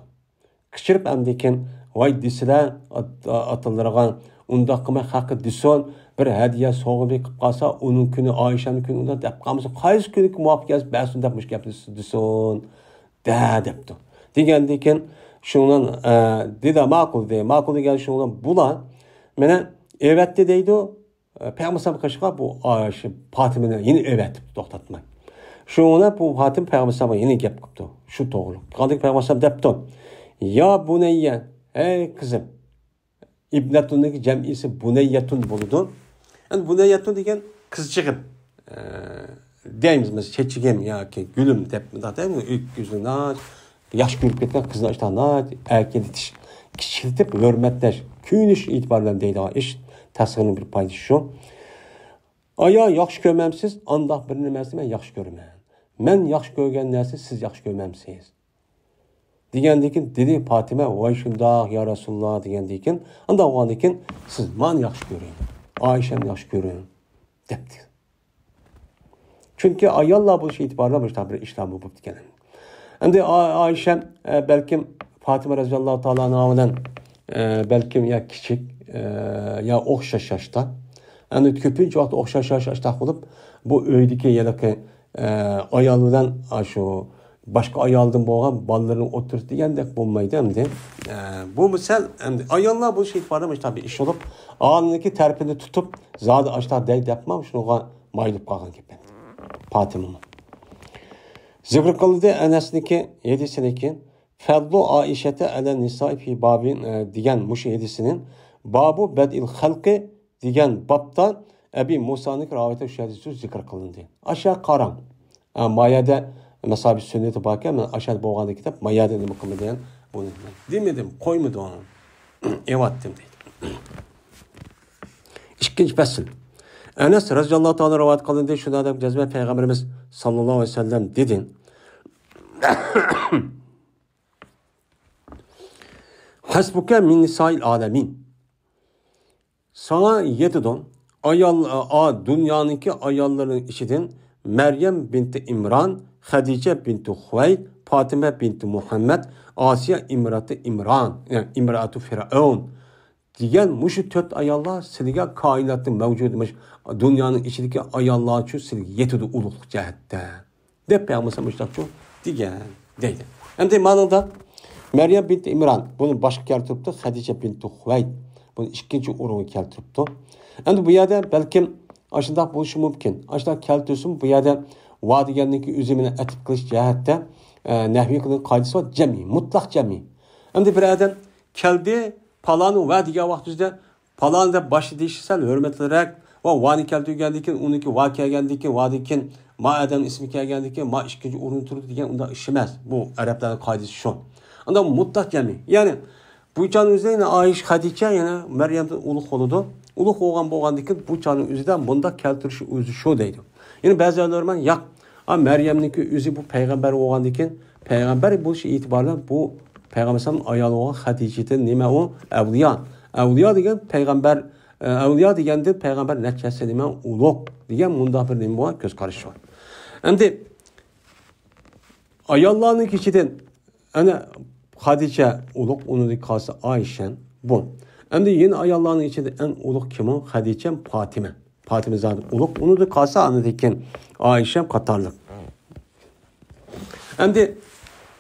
قىچىرىپ ئاندىن كېيىن، ۋاي دېسىلە، ئات-، ئاتىلىرىغا ئۇنداق قىلماي خەققە دېسۇن، بىر ھەدىيە سوۋغا بېرىپ قالسا، ئۇنىڭ كۈنى، ئائىشەمنىڭ كۈنى ئۇنداق دەپ قالمىسۇن، قايسى كۈنىگە مۇۋاپىق كەلسە بەرسۇن دەپ مۇشۇ گەپنى دېسۇن. دە دەپتۇ. دېگەندىن كېيىن شۇنىڭ، ئە، دېدى، ماقۇل دېدى. ماقۇل دېگەن شۇنىڭ بۇلار مېنى ئەۋەتتى دەيدۇ. ئە، پەيغەمبەر قېشىغا بۇ، ئا، شۇ پاتىمىنى يەنە ئەۋەتىپتۇ توختاتماي. شۇڭا بۇ پاتىمە پەيغەمبەرگە يەنە گەپ قىپتۇ. شۇ توغرۇلۇق. قالدى پەيغەمبەر دەپتۇ. يا بۇنەييە، ئەي قىزىم. ئىبنەتۇننىڭكى جەمئىسى بۇنەييەتۇن بولىدۇ. ئەمدى بۇنەييەتۇن دېگەن قىزچىغىم، ئە، دەيمىز، مەسىلەن، چېچىكىم ياكى گۈلۈم دەپ مۇنداق دەيمىز، ئۆيدىكى يۈزىنى ناھايىتى ياخشى كۆرۈپ كەتكەن قىزنى ئاشتا ناھايىتى ئەركىلىتىش، كىچىكلىتىپ ھۆرمەتلەش، كۆيۈنۈش ئېتىبارى بىلەن دەيدىغان ئىش، تەسۋىرنىڭ بىر پايدىسى شۇ. ئايا ياخشى كۆرمەمسىز؟ ئانداق بىر نەرسىنى مەن ياخشى كۆرىمەن. مەن ياخشى كۆرگەن نەرسىنى سىز ياخشى كۆرمەمسىز؟ دېگەندىن كېيىن دېدى پاتىمە، ۋاي شۇنداق، يا رەسۇلاللا، دېگەندىن كېيىن، ئانداق بولغاندىن كېيىن، سىز مانا ياخشى كۆرۈڭ، ئائىشەمنى ياخشى كۆرۈڭ، دەپتۇ. چۈنكى ئاياللار بولۇش ئېتىبارى بىلەن مۇشۇنداق بىر ئىشلار بولۇپتىكەن. ئەمدى ئا-، ئائىشە، ئە، بەلكىم پاتىمە رەزىياللاھۇ تائالا ئەنھا بىلەن، ئە، بەلكىم يا كىچىك، ئە، يا ئوخشاش ياشتا. ئەمدى كۆپىنچە ۋاقىت ئوخشاش ياش، ياشتا بولۇپ، بۇ ئۆيدىكى ھېلىقى ئە، ئايال بىلەن ئاشۇ باشقا ئايالدىن بولغان بالىلىرىنىڭ ئوتتۇرىسى دېگەندەك بولمايدۇ ئەمدى. ئە، بۇمۇ سەل ئەمدى ئاياللار بولۇش ئېتىبارى مۇشۇنداق بىر ئىش بولۇپ، ئانىنىڭكى تەرىپىنى تۇتۇپ، زادى ئاشۇنداق دەي دەپمۇ شۇنىڭغا مايىلىپ قالغان گەپ ئەمدى. پاتىمىمۇ. زىكىر قىلدى ئەنەسنىڭكى ھەدىسىنى كېيىن، فەزلۇ ئائىشەتە ئەلە نىسائى فى بابى، ئە، دېگەن مۇشۇ ھەدىسىنى، بابۇ بەدئىل خەلقى دېگەن بابتا ئەبى مۇسانىڭكى رىۋايىتى شۇ ھەدىس زىكىر قىلىندى. ئاشۇ قاراڭ. ئە، ما يەردە مەسابى سۈننىتى باركەن، مەن ئاشۇ بولغاندا كىتاب، ما يەردە نېمە قىلمىدى دېگەن بۇنى. دېمىدىم، قويمىدى ئۇنى. ئېۋەتتىم دەيدۇ. ئىككىنچى پەسىل. ئەنەس رەزىياللاھۇ تائالا رىۋايەت قىلىندى، شۇنداق دەپ جەزمەن پەيغەمبىرىمىز ساللاللاھۇ ئەلەيھى ۋەسەللەم دېدى. ھەسبۇكە مىن نىسائىل ئالەمىن. ساڭا يېتىدۇ ئايال، ئا، دۇنيانىڭكى ئاياللىرىنىڭ ئىچىدىن مەريەم بىنتى ئىمران، خەدىچە بىنتۇ خۇۋەيلىد، پاتىمە بىنتۇ مۇھەممەد، ئاسىيە ئىمراتى ئىمران، يەنى ئىمراتۇ فىرئەۋن دېگەن مۇشۇ تۆت ئاياللار سىلىگە كائىناتتا مەۋجۇت، مۇشۇ دۇنيانىڭ ئىچىدىكى ئاياللارچۇ سىلىگە يېتىدۇ ئۇلۇغلۇق جەھەتتە، دەپ پەيغەمبەر مۇشۇنداقچۇ دېگەن دەيدۇ. ئەمدى مانىڭدا مەريەم بىنت ئىمران بۇنى باشقا كەلتۈرۈپتۇ، خەدىچە بىنتۇ خۇۋەيلىد بۇنى ئىككىنچى ئورۇنغا كەلتۈرۈپتۇ. ئەمدى بۇ يەردە بەلكىم ئاشۇنداق بولۇشى مۇمكىن. ئاشۇنداق كەلتۈرسىمۇ بۇ يەردە ۋا دېگەننىكى ئۆزى بىلەن ئەتىپ قىلىش جەھەتتە، ئە، نەھۋىي قىلىدىغان قائىدىسى بار، جەمئىي، مۇتلەق جەمئىي. ئەمدى بىر ئادەم كەلدى، پالانى ۋە دېگەن ۋاقتىمىزدا پالان دەپ باشتا دېيىشى سەل ھۆرمەتلىرەك ۋە ۋانى كەلتۈرگەندىن كېيىن، ئۇنىڭكى ۋا كەلگەندىن كېيىن، ۋادىن كېيىن ما ئادەمنىڭ ئىسمى كەلگەندىن كېيىن ما ئىككىنچى ئورۇندا تۇرىدۇ دېگەن ئۇنداق ئىش ئەمەس. بۇ ئەرەبلەرنىڭ قائىدىسى شۇ. ئۇنداق مۇتلەق جەمئىي. يەنى بۇ چاغنىڭ ئۆزىدە يەنە ئائىشە خەدىچە يەنە مەريەمدىن ئۇلۇغ بولىدۇ. ئۇلۇغ بولغان بولغاندىن كېيىن بۇ چاغنىڭ ئۆزىدە مۇنداق كەلتۈرۈشى ئۆزى شۇ دەيدۇ. يەنە بەزى ئۆلىمالار ياق، ئا، مەريەمنىڭكى ئۆزى بۇ پەيغەمبەر بولغاندىن كېيىن پەيغەمبەر بولۇش ئېتىبارى بىلەن بۇ پەيغەمبەر ئەلەيھىسسالام ئايالى بولغان خەدىچىدىن نېمە ئۇ ئەۋلىيا. ئەۋلىيا دېگەن پەيغەمبەر، ئە، ئەۋلىيا دېگەندىن پەيغەمبەر نەچچە ھەسسە نېمە ئۇلۇغ دېگەن مۇنداق بىر نېمە بار، كۆز قارىشى بار. ئەمدى ئاياللارنىڭ ئىچىدىن ئەنە خەدىچە ئۇلۇغ، ئۇنىڭدىن قالسا ئائىشە بۇ. ئەمدى يەنە ئاياللارنىڭ ئىچىدە ئەڭ ئۇلۇغ كىم ئۇ؟ خەدىچە، پاتىمە. پاتىمە زادى ئۇلۇغ، ئۇنىڭدىن قالسا ئاندىن كېيىن ئائىشە قاتارلىق. ئەمدى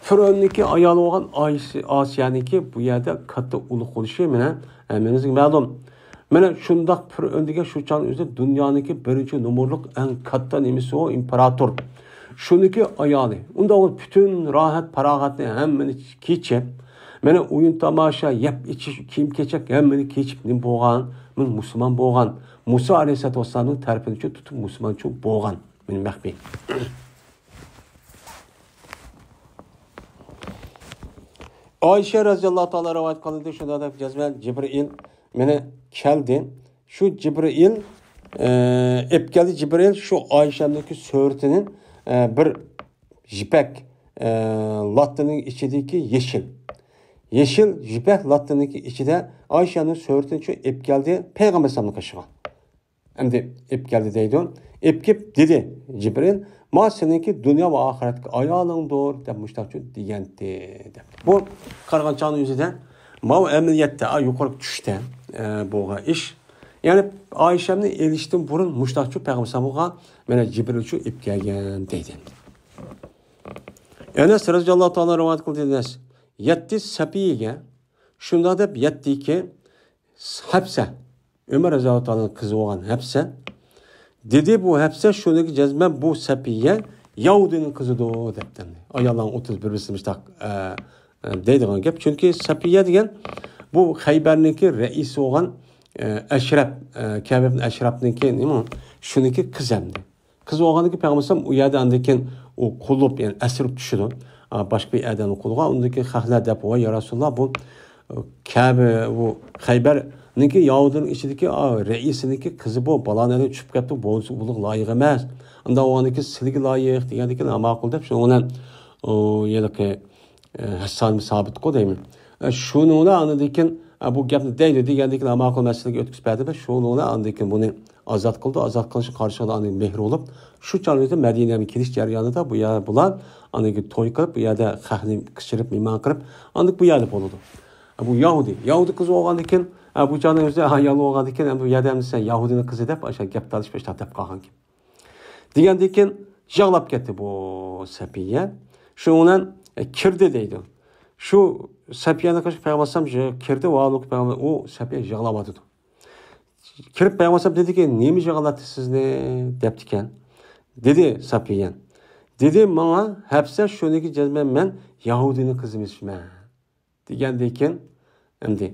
فىرئەۋننىڭكى ئايالى بولغان ئائىشە، ئاسىيەنىڭكى بۇ يەردە كاتتا ئۇلۇغ بولۇشى مانا ھەممىمىزگە مەلۇم. مانا شۇنداق پىرئەۋن دېگەن شۇ چاغنىڭ ئۆزىدە دۇنيانىڭكى بىرىنچى نومۇرلۇق ئەڭ كاتتا نېمىسى ئۇ، ئىمپېراتور. شۇنىڭكى ئايالى. ئۇنداق بولۇپ پۈتۈن راھەت، پاراغەتنى ھەممىنى كېچىپ، مانا ئويۇن تاماشا، يەپ ئىچىش، كىيىم كېچەك ھەممىنى كېچىپ نېمە بولغان؟ مانا مۇسۇلمان بولغان. مۇسا ئەلەيھىسسالاتۇ ۋەسسالامنىڭ تەرىپىنى چۇ تۇتۇپ مۇسۇلمانچۇ بولغان. مانا مەخپىي. ئائىشە رەزىياللاھۇ تائالا رىۋايەت قىلىندى، شۇنداق دەپ جەزمەن جىبرىئىل مېنى كەلدى. شۇ جىبرىئىل، ئە، ئېلىپ كەلدى، جىبرىئىل شۇ ئائىشەمنىڭكى سۈرىتىنى، ئە، بىر يىپەك، ئە، لاتتىنىڭ ئىچىدىكى يېشىل. يېشىل يىپەك لاتتىنىڭكى ئىچىدە ئائىشەمنىڭ سۈرىتىنى شۇ ئېلىپ كەلدى، پەيغەمبەر ئەلەيھىسسالامنىڭ قېشىغا. ئەمدى ئېلىپ كەلدى دەيدۇ. ئېلىپ كېلىپ دېدى جىبرىل، ما سېنىڭكى دۇنيا ۋە ئاخىرەتتىكى ئايالىڭدۇر دەپ مۇشتاقچۇ دېگەنتى دەپ. بۇ قارىغان چاغنىڭ ئۆزىدە ماۋۇ ئەمەلىيەتتە، ئا، يۇقىرىقى چۈشتە، ئە، بولغان ئىش. يەنى ئائىشەمنى ئېلىشتىن بۇرۇن مۇشتاقچۇ پەيغەمبەر ئەلەيھىسسالامغا مانا جىبرىل شۇ ئېلىپ كەلگەن دەيدۇ. ئەنەس رەزىياللاھۇ تائالا رىۋايەت قىلدى، ئەنەس يەتتە سەپىيەگە شۇنداق دەپ يەتتىكى ھەپسە، ئۆمەر رەزىياللاھۇ تائالانىڭ قىزى بولغان ھەپسە. دېدى بۇ ھەپسە، شۇنىڭكى جەزمەن بۇ سەپىيە يەھۇدىينىڭ قىزىدۇر دەپتۇ. ئاياللارنىڭ ئوتتۇرىسىدا بىر-بىرسىنى مۇشتاق، ئە، ئە، دەيدىغان گەپ. چۈنكى سەپىيە دېگەن بۇ خەيبەرنىڭكى رەئىسى بولغان، ئە، ئەشرەپ، ئە، كەب ئىبن ئەشرەپنىڭكى نېمە؟ شۇنىڭكى قىزى ئەمدى. قىز بولغاندىن كېيىن پەيغەمبەر ئەلەيھىسسالام ئۇ يەردە ئاندىن كېيىن ئۇ قۇلۇپ، يەنى ئەسىر تۈشىدۇ. ئا، باشقا بىر ئادەمنىڭ قولىغا. ئۇندىن كېيىن خەقلەر دەپ، ۋاي يا رەسۇلاللا، بۇ، ئۇ، كەبە، بۇ خەيبەرنىڭكى يەھۇدىينىڭ ئىچىدىكى، ئا، رەئىسىنىڭكى قىزى بۇ، بالانى ئەدە چۈشۈپ كەپتۇ، بولسا ئۇنىڭغا لايىق ئەمەس. ئۇنداق بولغاندىن كېيىن سىلىگە لايىق دېگەندىن كېيىن، ھە، ماقۇل دەپ، شۇنىڭ بىلەن، ئۇ، ھېلىقى ئە، ھەسسانىمۇ سابىتقۇ دەيمەن. ئە، شۇنىڭدا ئاندىن كېيىن، ئە، بۇ گەپنى دەيدۇ دېگەندىن كېيىن، ماقۇل مەسىلىگە ئۆتكۈزۈپ بەردى. شۇنىڭدا ئاندىن كېيىن بۇنى ئازاد قىلدى. ئازاد قىلىشقا قارشىلىقىدا ئاندىن مېھرى بولۇپ، شۇ چاغدا مەدىنەگە كېلىش جەريانىدا بۇ يەر، بۇلار ئاندىن كېيىن توي قىلىپ، بۇ يەردە خەقنى قىچىرىپ، مېھمان قىلىپ، ئاندىن بۇ يەردە بولىدۇ. ئە، بۇ يەھۇدىي. يەھۇدىي قىز بولغاندىن كېيىن، ئە، بۇ چاغنىڭ ئۆزى ئايال بولغاندىن كېيىن، ئە، بۇ يەردە ئەمدى سەن يەھۇدىينىڭ قىزى دەپ، ئاشۇ گەپ تالىشىپ، ئاشۇنداق دەپ قالغان گەپ. دېگەندىن كېيىن يىغلاپ كەتتى بۇ سەپىيە. شۇنىڭ بىلەن، ئە، كىردى دەيدۇ. شۇ سەپىيەنى قىلىش پەيغەمبەر ئەلەيھىسسالام كىردى، ۋاھالىق پەيغەمبەر، ئۇ سەپىيە يىغلاۋاتىدۇ. كىرىپ پەيغەمبەر ئەلەيھىسسالام دېدىكى، نېمە يىغلاتتى سىزنى؟ دەپتىكەن. دېدى سەپىيە. دېدى ماڭا، ھەپسە شۇنىڭكى جەزمەن مەن يەھۇدىينىڭ قىزى ئەمەسمەن. دېگەندىن كېيىن، ئەمدى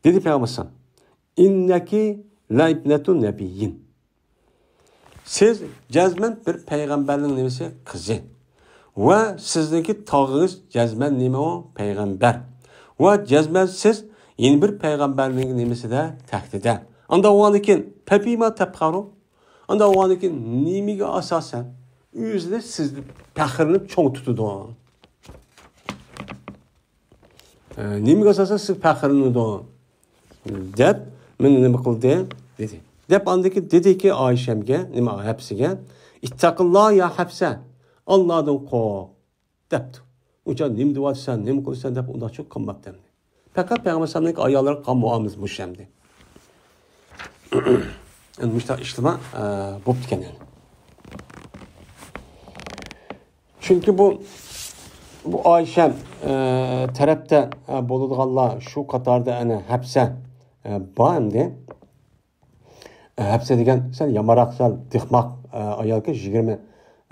دېدى پەيغەمبەر ئەلەيھىسسالام، ئىننەكى لەئىبنەتۇ نەبىييىن. سىز جەزمەن بىر پەيغەمبەرنىڭ نېمىسى؟ قىزى. ۋە سىزنىڭكى تاغىڭىز جەزمەن نېمە ئۇ؟ پەيغەمبەر. ۋە جەزمەن سىز يەنە بىر پەيغەمبەرنىڭ نېمىسىدە؟ تەختىدە. ئانداق بولغاندىن كېيىن، پەبىما تەپخەرۇ؟ ئانداق بولغاندىن كېيىن، نېمىگە ئاساسەن ئۆزىنى سىز پەخىرلىنىپ چوڭ تۇتىدۇ؟ ئە، نېمىگە ئاساسەن سىز پەخىرلىنىدۇ؟ دەپ، مېنى نېمە قىلدى؟ دېدى. دەپ، ئاندىن كېيىن دېدىكى ئائىشەمگە، نېمە، ھەپسىگە، ئىتتەقىللا يا ھەپسە، ئاللادىن قورق دەپتۇ. ئۇنچە نېمە دېۋاتىسەن، نېمە قىلىسەن دەپ ئۇنداقچۇ قىلماپتۇ ئەمدى. پەقەت پەيغەمبەر ئەلەيھىسسالامنىڭ ئاياللىرىغا قىلغان مۇئامىلىسى مۇشۇ ئەمدى. ئەمدى مۇشۇنداق ئىشلىما، ئە، بوپتىكەن يەنى. چۈنكى بۇ، بۇ ئائىشە، ئە، تەرەپتە، ئە، بولىدىغانلار شۇ قاتاردا ئەنە ھەپسە، ئە، بار ئەمدى. ئە، ھەپسە دېگەن سەل يامانراق، سەل دىخماق، ئە، ئايالكەن، يىگىرمە،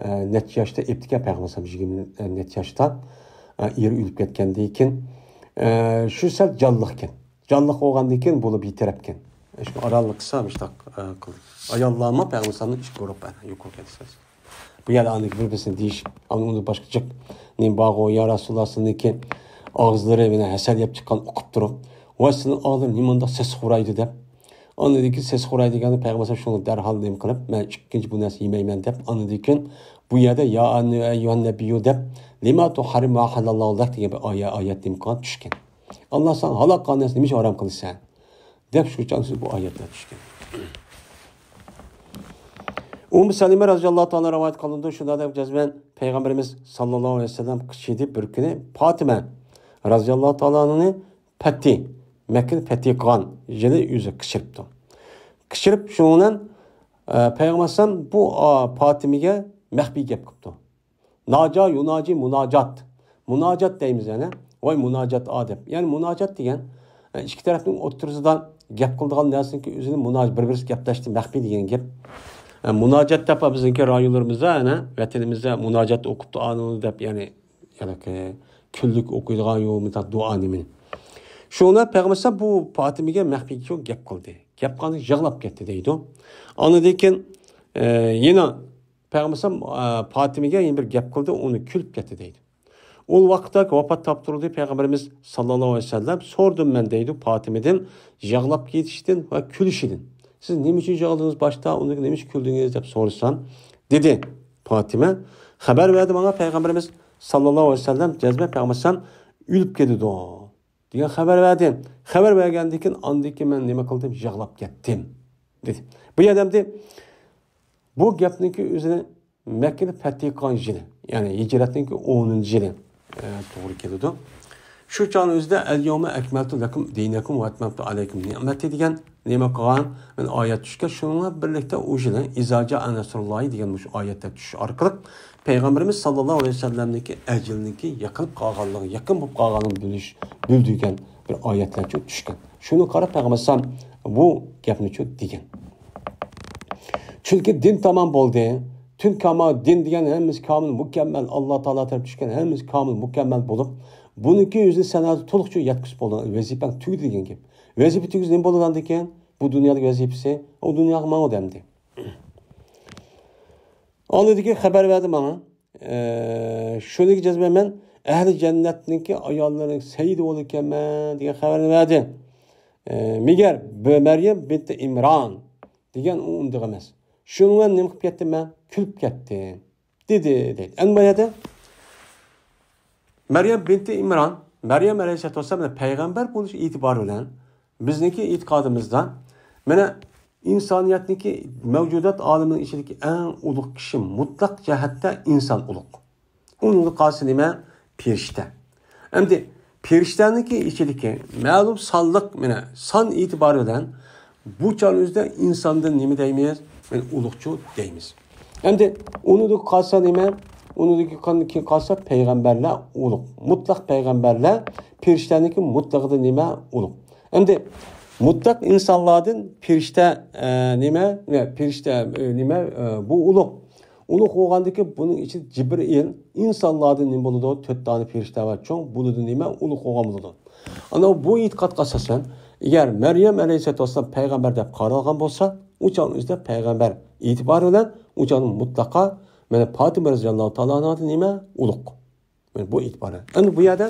ئە، نەچچە ياشتا ئېپتىكەن پەيغەمبەر ئەلەيھىسسالام، يىگىرمە نەچچە ياشتا، ئە، ئېرى ئۆلۈپ كەتكەندىن كېيىن، ئە، شۇ سەل جانلىقكەن. جانلىق بولغاندىن كېيىن بۇلا بىتەرەپكەن. شۇ ئارانلىق قىلسا مۇشۇنداق، ئە، قىلدى. ئاياللارمۇ پەيغەمبەر ئەلەيھىسسالامنىڭ ئىككى گۇرۇپپا يۇقىرى كەتسە. بۇ يەردە ئاندىن بىر-بىرسىنى دېيىش، ئاندىن ئۇنىڭ باشقا جىق نېمە بارغۇ، يا رەسۇلاللا، سىزنىڭكى ئاغزىلىرى مانا ھەسەل يەپ چىققان ئۇقۇپ تۇرۇپ، ۋاي سىزنىڭ ئاغزىڭلار نېمانداق سەس خورايدۇ دەپ. ئاندىن كېيىن سەس خوراي دېگەندە پەيغەمبەر شۇنى دەرھال نېمە قىلىپ، مەن ئىككىنچى بۇ نەرسە يېمەيمەن دەپ، ئاندىن كېيىن بۇ يەردە يا ئەييۇھەن نەبىييۇ دەپ، لىما تۇھەررىمۇ ما ئەھەللاللاھۇ لەك دېگەن بىر ئايە-، ئايەت نېمە قىلغان چۈشكەن. ئاللا ساڭا ھالال قىلغان نەرسىنى نېمىشقا ھارام قىلىسەن؟ دەپ شۇ چاغدا بۇ ئايەتلەر چۈشكەن. ئۇممۇ سەلىمە رەزىياللاھۇ تائالا رىۋايەت قىلىنىدۇ، شۇنداق دەپ جەزمەن پەيغەمبىرىمىز ساللاللاھۇ ئەلەيھى ۋەسەللەم قىچىدى بىر كۈنى پاتىمە رەزىياللاھۇ تائالانى پەتھى، مەككىنى پەتھى قىلغان يىلى ئۆزى قىچىرىپتۇ. قىچىرىپ شۇنىڭ بىلەن، ئە، پەيغەمبەر ئەلەيھىسسالام بۇ، ئا، پاتىمىگە مەخپىي گەپ قىپتۇ. ناجا يۇناجى مۇناجات. مۇناجات دەيمىز يەنە. ۋاي مۇناجات ئا دەپ. يەنى مۇناجات دېگەن، ئە، ئىككى تەرەپنىڭ ئوتتۇرىسىدا گەپ قىلىدىغان نەرسىنىڭكى ئۆزىنى مۇناج-، بىر-بىرسى گەپلەشتى مەخپىي دېگەن گەپ. ئە، مۇناجات دەپ بىزنىڭكى رايونلىرىمىزدا، يەنە ۋەتىنىمىزدە مۇناجات ئوقۇپتۇ ئانۇ دەپ، يەنى، يەنى كۈنلۈك ئوقۇيدىغان يو مۇنداق دۇئا نېمىنى. شۇڭا پەيغەمبەر بۇ پاتىمىگە مەخپىي گەپ قىلدى. گەپ قىلغاندا يىغلاپ كەتتى دەيدۇ. ئاندىن كېيىن، ئە، يەنە پەيغەمبەر ئەلەيھىسسالام، ئە، پاتىمىگە يەنە بىر گەپ قىلدى، ئۇنى كۈلۈپ كەتتى دەيدۇ. ئۇ ۋاقىتتا ۋاپات تاپتۇرۇلدى پەيغەمبىرىمىز ساللاللاھۇ ئەلەيھى ۋەسەللەم. سورىدىم مەن دەيدۇ پاتىمىدىن يىغلاپ كېتىشتىن ۋە كۈلۈشىدىن. سىز نېمە ئۈچۈن يىغلىدىڭىز باشتا، ئۇندىن كېيىن نېمە ئۈچۈن كۈلدىڭىز دەپ سورىسام، دېدى پاتىمە. خەۋەر بەردى ماڭا پەيغەمبىرىمىز ساللاللاھۇ ئەلەيھى ۋەسەللەم، جەزمەن پەيغەمبەر ئەلەيھىسسالام ئۆلۈپ كېتىدۇ. دېگەن خەۋەر بەردى. خەۋەر بەرگەندىن كېيىن، ئاندىن كېيىن مەن نېمە قىلدىم؟ يىغلاپ كەتتىم، دېدى. بۇ يەردە ئەمدى بۇ گەپنىڭكى ئۆزىنى مەككىنى پەتھى قىلغان يىلى، يەنى ھىجرەتنىڭكى ئونىنچى يىلى، ئە، توغرا كېلىدۇ. شۇ چاغنىڭ ئۆزىدە، ئەل يەۋمە ئەكمەلتۇ لەكۇم دىنەكۇم ۋە ئەتمەمتۇ ئەلەيكۇم نىئمەتى دېگەن نېمە قىلغان؟ مانا ئايەت چۈشكەن. شۇنىڭ بىلەن بىرلىكتە ئۇ يىلى ئىزا جاء نەسرۇللاھى دېگەن مۇشۇ ئايەتلەر چۈشۈش ئارقىلىق پەيغەمبىرىمىز ساللاللاھۇ ئەلەيھى ۋەسەللەمنىڭكى ئەجىلىنىڭكى يېقىنىپ قالغانلىقى، يېقىن بولۇپ قالغانلىقىنى بىلىش، بىلدۈرگەن بىر ئايەتلەرچۇ چۈشكەن. شۇنى قاراپ پەيغەمبەر ئەلەيھىسسالام بۇ گەپنىچۇ دېگەن. چۈنكى دىن تامام بولدى. پۈتۈن كامال، دىن دېگەن ھەممىسى كامىل، مۇكەممەل، ئاللا تائالا تەرەپ چۈشكەن ھەممىسى كامىل، مۇكەممەل بولۇپ، بۇنىڭكى ئۆزىنى سەن ھازىر تولۇقچە يەتكۈزۈپ بولدۇڭ، ۋەزىپەڭ تۈگىدى دېگەن گەپ. ۋەزىپە تۈگىسە نېمە بولىدۇ ئاندىن كېيىن؟ بۇ دۇنيادىكى ۋەزىپىسى، ئۇ دۇنياغا ماڭىدۇ ئەمدى. ئاندىن كېيىن خەۋەر بەردى ماڭا. ئە، شۇنىڭغا جەزمەن مەن ئەھلى جەننەتنىڭكى ئاياللىرىنىڭ سەييىدى بولىدىكەنمەن دېگەن خەۋەرنى بەردى. ئە، مەگەر بۇ مەريەم بىنتى ئىمران دېگەن ئۇ ئۇنداق ئەمەس. شۇنىڭ بىلەن نېمە قىلىپ كەتتىم مەن؟ كۈلۈپ كەتتىم، دېدى، دەيدۇ. ئەمما بۇ يەردە مەريەم بىنتى ئىمران، مەريەم ئەلەيھىسسالاتۇ ۋەسسالام پەيغەمبەر بولۇش ئېتىبارى بىلەن بىزنىڭكى ئېتىقادىمىزدا، مانا، ئىنسانىيەتنىڭكى، مەۋجۇدات ئالىمىنىڭ ئىچىدىكى ئەڭ ئۇلۇغ كىشى، مۇتلەق جەھەتتە ئىنسان ئۇلۇغ. ئۇنىڭدىن قالسا نېمە؟ پېرىشتە. ئەمدى پېرىشتەنىڭكى ئىچىدىكى مەلۇم سانلىق، مانا، سان ئېتىبارى بىلەن بۇ چاغنىڭ ئۆزىدە ئىنساندىن نېمە دەيمىز؟ مانا، ئۇلۇغچۇ دەيمىز. ئەمدى ئۇنىڭدىن قالسا نېمە؟ ئۇنىڭدىن كېيىن قالسا پەيغەمبەرلەر ئۇلۇغ. مۇتلەق پەيغەمبەرلەر پېرىشتەنىڭكى مۇتلىقىدىن نېمە؟ ئۇلۇغ. ئەمدى مۇتلەق ئىنسانلاردىن پېرىشتە، ئە، نېمە؟ نە، پېرىشتە، ئە، نېمە؟ ئە، بۇ ئۇلۇغ. ئۇلۇغ بولغاندىكى بۇنىڭ ئىچىدە جىبرىئىل ئىنسانلاردىن نېمە بولىدۇ؟ تۆت دانە پېرىشتە بار. چوڭ بولىدۇ نېمە؟ ئۇلۇغ بولغان بولىدۇ. ئانا بۇ ئېتىقادقا ئاساسەن، ئەگەر مەريەم ئەلەيھىسسالاتۇ ۋەسسالام پەيغەمبەر دەپ قارالغان بولسا، ئۇ چاغنىڭ ئۆزىدە پەيغەمبەر ئېتىبارى بىلەن ئۇ چاغنىڭ مۇتلەقا، مانا، پاتىمە رەزىياللاھۇ تائالا ئانھادىن نېمە؟ ئۇلۇغ. مانا بۇ ئېتىبارى. ئەمدى بۇ يەردە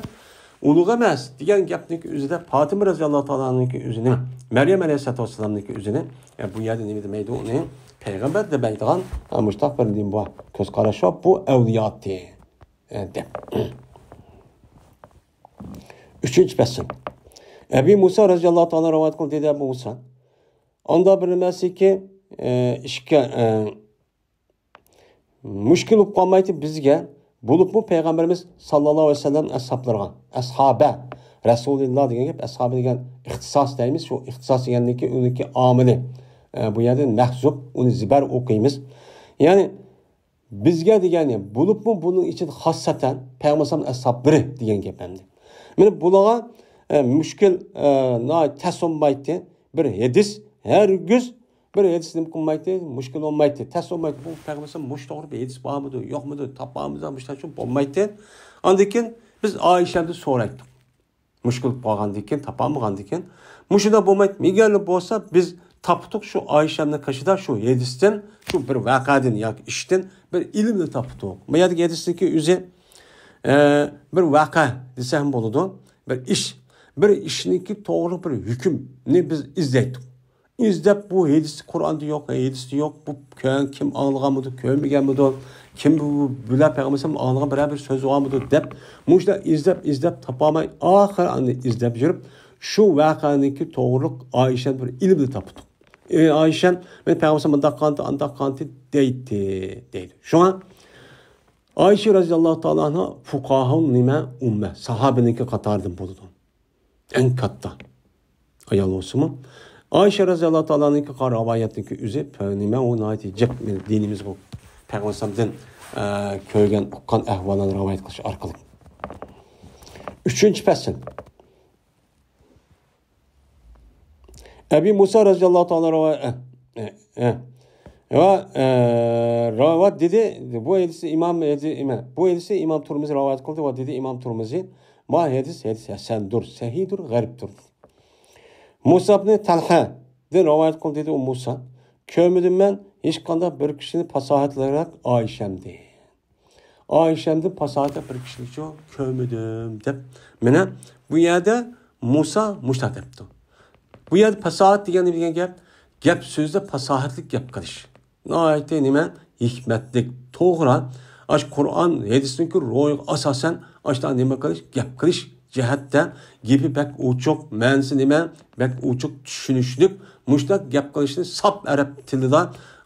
ئۇلۇغ ئەمەس دېگەن گەپنىڭكى ئۆزىدە پاتىمە رەزىياللاھۇ تائالا ئانھانىڭكى ئۆزىنى، مەريەم ئەلەيھىسسالاتۇ ۋەسسالامنىڭكى ئۆزىنى، يا بۇ يەردە نېمە دېمەيدۇ ئۇنى؟ پەيغەمبەر دېمەيدىغان، ھە، مۇشۇنداق بىر نېمە بار، كۆز قاراش بار. بۇ ئەۋلىياتى، ئە، دەپ. ئۈچىنچى پەسىل. ئەبى مۇسا رەزىياللاھۇ تائالا رىۋايەت قىلدى، دېدى ئەبۇ مۇسا. ئاندا بىر نېمەسىكى، ئە، ئىشكە، ئە، مۈشكۈل بولۇپ قالمايتتى بىزگە، بولۇپمۇ پەيغەمبىرىمىز ساللاللاھۇ ئەلەيھى ۋەسەللەم ئەسھابلىرىغا. ئەسھابە رەسۇلىللا دېگەن گەپ، ئەسھابە دېگەن ئىختىساس دەيمىز، شۇ ئىختىساس دېگەننىكى ئۇنىڭكى ئامىلى. ئە، بۇ يەردە مەھزۇپ، ئۇنى زىبەر ئوقۇيمىز. يەنى بىزگە دېگەنى، بولۇپمۇ بۇنىڭ ئىچىدە خاسسەتەن پەيغەمبەر ئەسھابلىرى دېگەن گەپ ئەمدى. مانا بۇلارغا، ئە، مۈشكۈل، ئە، ناھايىتى تەس بولمايتتى. بىر ھەدىس ھەرگىز بىر ھەدىس نېمە قىلمايتتى، مۈشكۈل بولمايتتى، تەس بولمايتتى. بۇ پەيغەمبەر مۇشۇ توغرا بىر ھەدىس بارمىدۇ، يوقمىدۇ، تاپامىز، مۇشۇنداق شۇ بولمايتتى. ئاندىن كېيىن بىز ئائىشەمدىن سورايتتۇق. مۈشكۈل بولۇپ قالغاندىن كېيىن، تاپالمىغاندىن كېيىن، مۇشۇنداق بولمايتتى. ئەگەرلا بولسا، بىز تاپتۇق شۇ ئائىشەمنىڭ قېشىدا شۇ ھەدىستىن، شۇ بىر ۋەقەدىن ياكى ئىشتىن بىر ئىلىمنى تاپتۇق. بۇ يەردىكى ھەدىستىكى ئۆزى، ئە، بىر ۋەقە دېسەم بولىدۇ. بىر ئىش، بىر ئىشنىڭكى توغرا بىر ھۆكۈمنى بىز ئىزدەيتتۇق. ئىزدەپ، بۇ ھەدىستە، قۇرئاندا يوق، ھەدىستە يوق، بۇ كۆ-، كىم ئاڭلىغانمىدۇ، كۆرمىگەنمىدۇ، كىم بۇ، بۇ بىلەن پەيغەمبەر ئەلەيھىسسالام ئاڭلىغان بىرەر بىر سۆزى بارمىدۇ دەپ، مۇشۇنداق ئىزدەپ، ئىزدەپ تاپالماي، ئاخىرى ئاندىن ئىزدەپ يۈرۈپ، شۇ ۋەقەنىڭكى توغرىلىق ئائىشەدىن بىر ئىلىمنى تاپتۇق. ئى ئائىشەم، مەن پەيغەمبەر ئەلەيھىسسالام مۇنداق قىلغانتى، ئانداق قىلغانتى دەيتتى، دەيدۇ. شۇڭا ئائىشە رەزىياللاھۇ تائالا ئەنھا فۇقاھاۋۇل نېمە؟ ئۇممە، ساھابىنىڭكى قاتارىدىن بولىدۇ. ئەڭ كاتتا ئايال بولسىمۇ، ئائىشە رەزىياللاھۇ تائالانىڭكى رىۋايەتنىڭكى ئۆزى، نېمە، ئۇ ناھايىتى جىق دىنىمىزغا پەيغەمبەر ئەلەيھىسسالامدىن، ئە، كۆرگەن، ئۇققان ئەھۋاللارنى رىۋايەت قىلىش ئارقىلىق. ئۈچىنچى پەسىل. ئەبى مۇسا رەزىياللاھۇ تائالا رىۋايەت، ئە، ئە، ئە. ۋە، ئە، رىۋايەت دېدى، بۇ ھەدىسنى ئىمام، ئە، بۇ ھەدىسنى ئىمام تۇرمۇزى رىۋايەت قىلدى ۋە دېدى ئىمام تۇرمۇزى، ما ھەدىس، ھەدىس ھەسەندۇر، سەھىھدۇر، غەرىبتۇر. مۇسئەب ئىبنى تەلھەدىن رىۋايەت قىلدى، دېدى ئۇ مۇسا، كۆرمىدىم مەن ھېچقانداق بىر كىشىنى پاساھەتلىرەك ئائىشەمدىن. ئائىشەمدىن پاساھەتلىك بىر كىشىنىچۇ كۆرمىدىم دەپ. مانا بۇ يەردە مۇسا مۇشۇنداق دەپتۇ. بۇ يەردە پاساھەت دېگەن نېمە دېگەن گەپ؟ گەپ سۆزدە پاساھەتلىك گەپ قىلىش. ناھايىتى نېمە؟ ھېكمەتلىك، توغرا. ئاشۇ قۇرئان، ھەدىسنىڭكى روھىغا ئاساسەن، ئاشۇنداق نېمە قىلىش، گەپ قىلىش جەھەتتە، گېپى بەك ئوچۇق، مەنىسى نېمە؟ بەك ئوچۇق، چۈشىنىشلىك، مۇشۇنداق گەپ قىلىشنى ساپ ئەرەب تىلىدا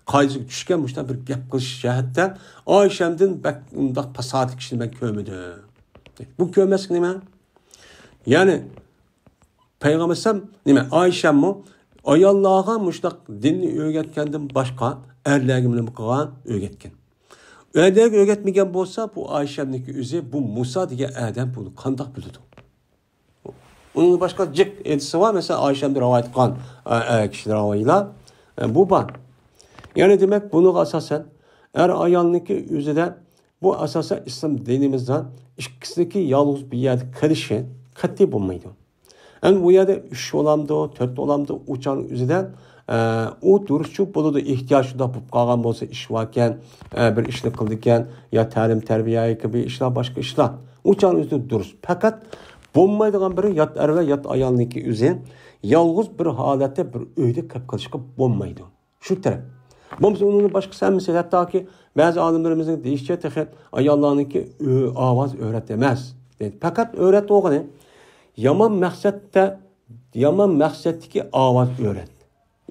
قائىدىسىگە چۈشكەن مۇشۇنداق بىر گەپ قىلىش جەھەتتە ئائىشەمدىن بەك ئۇنداق پاساھەتلىك كىشىنى مەن كۆرمىدىم. بۇ كۆرمەسلىك نېمە؟ يەنى پەيغەمبەر ئەلەيھىسسالام نېمە؟ ئائىشەممۇ ئاياللارغا مۇشۇنداق دىننى ئۆگەتكەندىن باشقا ئەرلەرگە نېمە قىلغان؟ ئۆگەتكەن. ئەرلەرگە ئۆگەتمىگەن بولسا، بۇ ئائىشەمنىڭكى ئۆزى بۇ مۇسا دېگەن ئادەم بۇنى قانداق بىلىدۇ؟ ئۇنىڭ باشقا جىق ھەدىسى بار، مەسىلەن، ئائىشەمدىن رىۋايەت قىلغان، ئە، ئە، كىشىلەر راۋىيلار، ئە، بۇ بار. يەنى دېمەك، بۇنىڭغا ئاساسەن، ئەر ئايالنىڭكى ئۆزىدە بۇ ئاساسەن ئىسلام دىنىمىزدا ئىككىسىنىڭكى يالغۇز بىر يەردە قېلىشى قەتئىي بولمايدۇ. ئەمدى بۇ يەردە ئۈچ بولامدۇ، تۆت بولامدۇ، ئۇ چاغنىڭ ئۆزىدە، ئە، ئۇ دۇرۇسچۇ بولىدۇ، ئېھتىياج شۇنداق بولۇپ قالغان بولسا، ئىش باركەن، ئە، بىر ئىشنى قىلىدىكەن، يا تەلىم تەربىيە ياكى بىر ئىشلار، باشقا ئىشلار. ئۇ چاغنىڭ ئۆزىدە دۇرۇس. پەقەت بولمايدىغان بىرى يات ئەر ۋە يات ئايالنىڭكى ئۆزى يالغۇز بىر ھالەتتە بىر ئۆيدە قېلىپ قېلىشقا بولمايدۇ. شۇ تەرەپ. بولمىسا ئۇنىڭ باشقىسى ھەممىسى، ھەتتاكى بەزى ئالىملىرىمىزنىڭ دېيىشىچە تېخى ئاياللارنىڭكى ئۆ-، ئاۋاز ئۆرەت ئەمەس. دەيدۇ. پەقەت ئۆرەت بولغىنى يامان مەقسەتتە، يامان مەقسەتتىكى ئاۋاز ئۆرەت.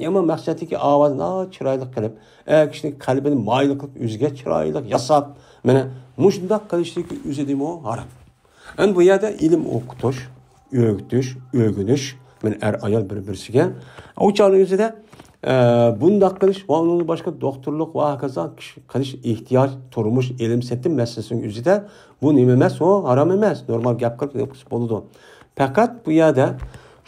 يامان مەقسەتتىكى ئاۋاز ناھايىتى چىرايلىق قىلىپ، ئەر كىشىنىڭ قەلبىنى مايىل قىلىپ ئۆزىگە چىرايلىق ياساپ، مانا مۇشۇنداق قىلىشلىكى ئۆزىدىمۇ ھارام. ئەمدى بۇ يەردە ئىلىم ئوقۇتۇش، ئۆگىتىش، ئۆگىنىش، مانا ئەر ئايال بىر-بىرسىگە. ئۇ چاغنىڭ ئۆزىدە، ئە، بۇنداق قىلىش ۋە ئۇنىڭدىن باشقا دوختۇرلۇق ۋە ھاكازا قىلىش ئېھتىياج، تۇرمۇش، ئېلىم-سېتىم مەسىلىسىنىڭ ئۆزىدە بۇ نېمە ئەمەس، ئۇ ھارام ئەمەس، نورمال گەپ قىلىپ نېمە قىلسا بولىدۇ. پەقەت بۇ يەردە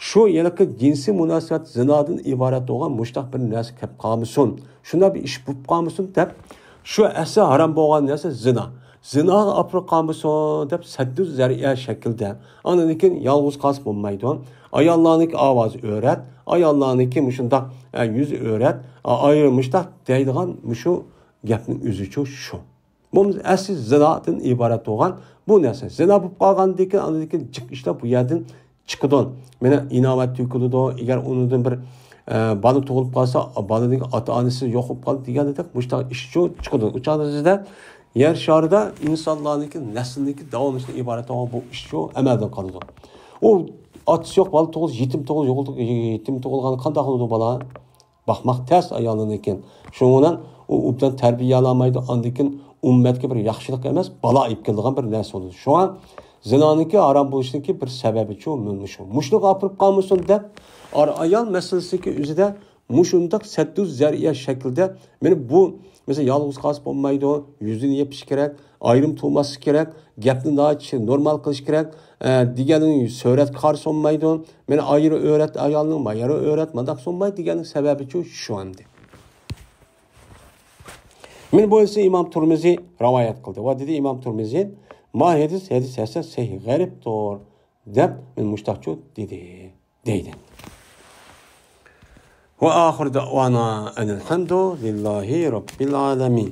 شۇ ھېلىقى جىنسىي مۇناسىۋەت زىنادىن ئىبارەت بولغان مۇشۇنداق بىر نەرسە كەپ قالمىسۇن، شۇنداق بىر ئىش بولۇپ قالمىسۇن دەپ، شۇ ئەسلى ھارام بولغان نەرسە زىنا. زىناغا ئاپىرىپ قالمىسۇن دەپ سەددۇ زەرىئە شەكلىدە. ئاندىن كېيىن يالغۇز قالسا بولمايدۇ. ئاياللارنىڭكى ئاۋازى ئۆرەت، ئاياللارنىڭكى مۇشۇنداق، ئە، يۈزى ئۆرەت، ئا-، ئايرىم مۇشۇنداق دەيدىغان مۇشۇ گەپنىڭ ئۆزىچۇ شۇ. بولمىسا ئەسلى زىنادىن ئىبارەت بولغان بۇ نەرسە. زىنا بولۇپ قالغاندىن كېيىن، ئاندىن كېيىن جىق ئىشلار بۇ يەردىن چىقىدۇ. مانا ئىناۋەت تۆكۈلىدۇ. ئەگەر ئۇنىڭدىن بىر، ئە، بالا تۇغۇلۇپ قالسا، بالىنىڭ ئاتا-ئانىسى يوق بولۇپ قالدى دېگەندەك مۇشۇنداق ئىشچۇ چىقىدۇ. ئۇ چاغدا سىزدە يەر شارىدا ئىنسانلارنىڭكى نەسلىنىڭكى داۋاملىشىشىدىن ئىبارەت بولغان بۇ ئىشچۇ ئەمەلدىن قالىدۇ. ئۇ ئاتىسى يوق بالا تۇغۇلسا، يېتىم تۇغۇل-، يېتىم تۇغۇلغاندا قانداق قىلىدۇ بالا؟ باقماق تەس ئايالىنىڭكىن. شۇنىڭ بىلەن ئۇ ئوبدان تەربىيەلەلمەيدۇ. ئاندىن كېيىن ئۈممەتكە بىر ياخشىلىق ئەمەس، بالا ئېلىپ كېلىدىغان بىر نەرسە بولىدۇ. شۇڭا زىنانىڭكى ھارام بولۇشىنىڭكى بىر سەۋەبىچۇ مۇشۇ. مۇشۇنىڭغا ئاپىرىپ قالمىسۇن دەپ، ئار ئايال مەسىلىسىنىڭكى ئۆزىدە مۇشۇنداق سەددۇ زەرىئە شەكلىدە، مانا بۇ، مەسىلەن، يالغۇز قالسا بولمايدۇ، يۈزىنى يېپىش كېرەك، ئايرىم تۇرماسلىق كېرەك، گەپنى ناھايىتى نورمال قىلىش كېرەك، ئە، دېگەننىڭ سۆرەتكە قارىسا بولمايدۇ، مانا ئايرى ئۆرەت ئايالنىڭ، مايرى ئۆرەت مانداق بولمايدۇ دېگەننىڭ سەۋەبىچۇ شۇ ئەمدى. مانا بۇ ئىسى ئىمام تۇرمىزى رىۋايەت قىلدى. ۋە دېدى ئىمام تۇرمىزى، ما ھەدىس، ھەدىس ھەسەن سەھىھ غەرىبتۇر، دەپ، مانا مۇشتاقچۇ دېدى، دەيدۇ. ۋە ئاخىر دەۋانا ئەنىل ھەمدۇ لىللاھى رەببىل ئالەمىن.